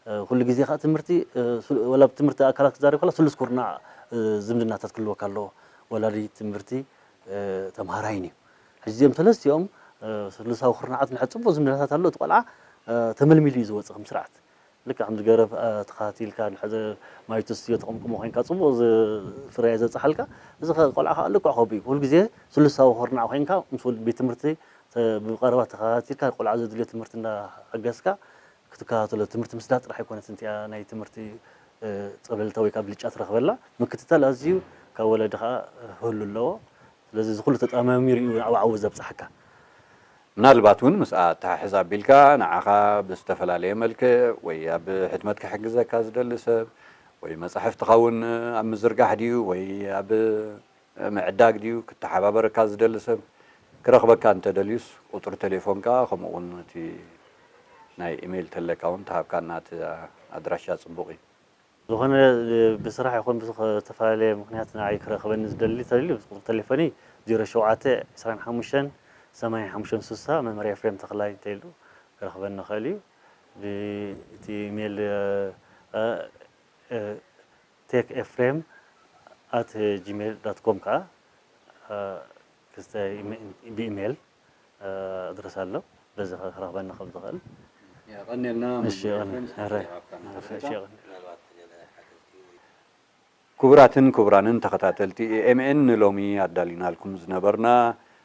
እ፣ ኩሉ ግዜ ከኣ ትምህርቲ፣ እ፣ ሱ-፣ ወላ ኣብ ትምህርቲ ኣካላት ክትዛረብ ከላ ስሉስ ኩርናዕ፣ እ፣ ዝምድናታት ክህልወካ ኣለዎ። ወላዲ፣ ትምህርቲ፣ እ፣ ተምሃራይን እዩ። ሕጂ እዚኦም ሰለስቲኦም፣ እ፣ ስሉሳዊ ኩርናዓት እንድሕር ጽቡቕ ዝምድናታት ኣሎ፣ እቲ ቆልዓ፣ እ፣ ተመልሚሉ እዩ ዝወጽእ ከም ስርዓት። ልክዕ ከምዚ ገረብ፣ እ፣ ተኸታቲልካ፣ እንድሕር ማይ ትስትዮ ተቐምቅሞ ኮይንካ፣ ጽቡቕ ዝ-፣ ፍረ ዘብጽሓልካ፣ እዚ ኸ-፣ ቆልዓ ከኣ ልክዕ ከምኡ እዩ። ኩሉ ግዜ ስሉሳዊ ኩርናዕ ኮይንካ፣ ምስ ወል-፣ ቤት ትምህርቲ ተ-፣ ብቐረባ ተኸታቲልካ፣ ቆልዓ ዘድልዮ ትምህርቲ እንዳሓገዝካ ክትከታተሎ። ትምህርቲ ምስዳድ ጥራሕ ኣይኮነትን እቲኣ ናይ ትምህርቲ፣ እ፣ ጸብለልታ ወይ ከዓ ብልጫ ትረኽበላ። ምክትታል ኣዝዩ ካብ ወለዲ ከኣ ክህሉ ኣለዎ። ስለዚ እዚ ኩሉ ተጣማሚሩ እዩ ዓው ዓው ዘብጽሓካ። ምናልባት እውን ምስኣ ኣተሓሕዝ ኣቢልካ ንዓኻ ብዝተፈላለየ መልክዕ ወይ ኣብ ሕትመት ክሕግዘካ ዝደሊ ሰብ ወይ መጻሕፍትኻ እውን ኣብ ምዝርጋሕ ድዩ ወይ ኣብ ምዕዳግ ድዩ ክተሓባበረካ ዝደሊ ሰብ ክረኽበካ እንተደልዩስ ቁጽሪ ቴሌፎንካ ከምኡ እውን እቲ ናይ ኢሜይል ተለካ እውን ተሃብካና እቲ ኣድራሻ ጽቡቕ እዩ። ዝኾነ ብስራሕ ይኹን ብዝተፈላለየ ምክንያት ንዓይ ክረኽበኒ ዝደሊ ተልዩ ቁፅሪ ቴሌፎኒ ዜሮ ሸውዓተ ዕስራን ሓሙሽተን ሰማንያን ሓሙሽተን ስሳ መምህር ኤፍሬም ተኽላይ እንተኢሉ ክረኽበኒ ይኽእል እዩ። ብእቲ ኢሜል tech Ephraim at gmail dot com ከዓ ክስተ ብኢሜል ኣድረስ ኣሎ። በዚ ክረኽበኒ ከም ዝኽእል የቐንየልና እሺ፣ መምህር የቐንየልና። ኤፍሬም፣ ኧረ፣ ዝሃብካና እሺ፣ ሓበሬታ። የቐንየልና። ክቡራትን ክቡራንን ተኸታተልቲ ኤኤምኤን ንሎሚ ኣዳሊናልኩም ዝነበርና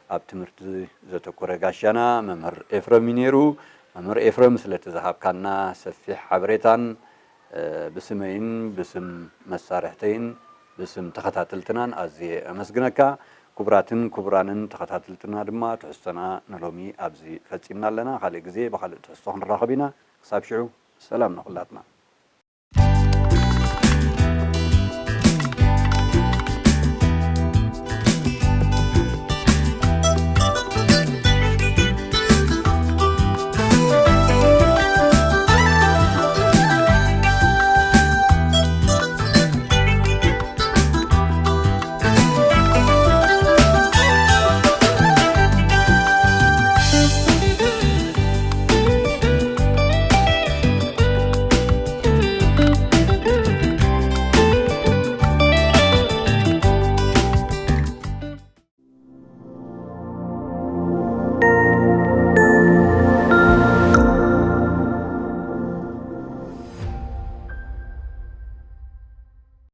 ኣብ ትምህርቲ ዘተኮረ ጋሻና መምህር ኤፍረም እዩ ነይሩ። መምህር ኤፍረም ስለቲ ዝሃብካና ሰፊሕ ሓበሬታን እ፣ ብስመይን ብስም መሳርሕተይን ብስም ተኸታተልትናን ኣዝየ ኣመስግነካ። ክቡራትን ክቡራንን ተኸታተልትና ድማ ትሕዝቶና ንሎሚ ኣብዚ ፈጺምና ኣለና። ካልእ ግዜ ብኻልእ ትሕዝቶ ክንራኸብ ኢና። ክሳብ ሽዑ ሰላም ንኹላትና።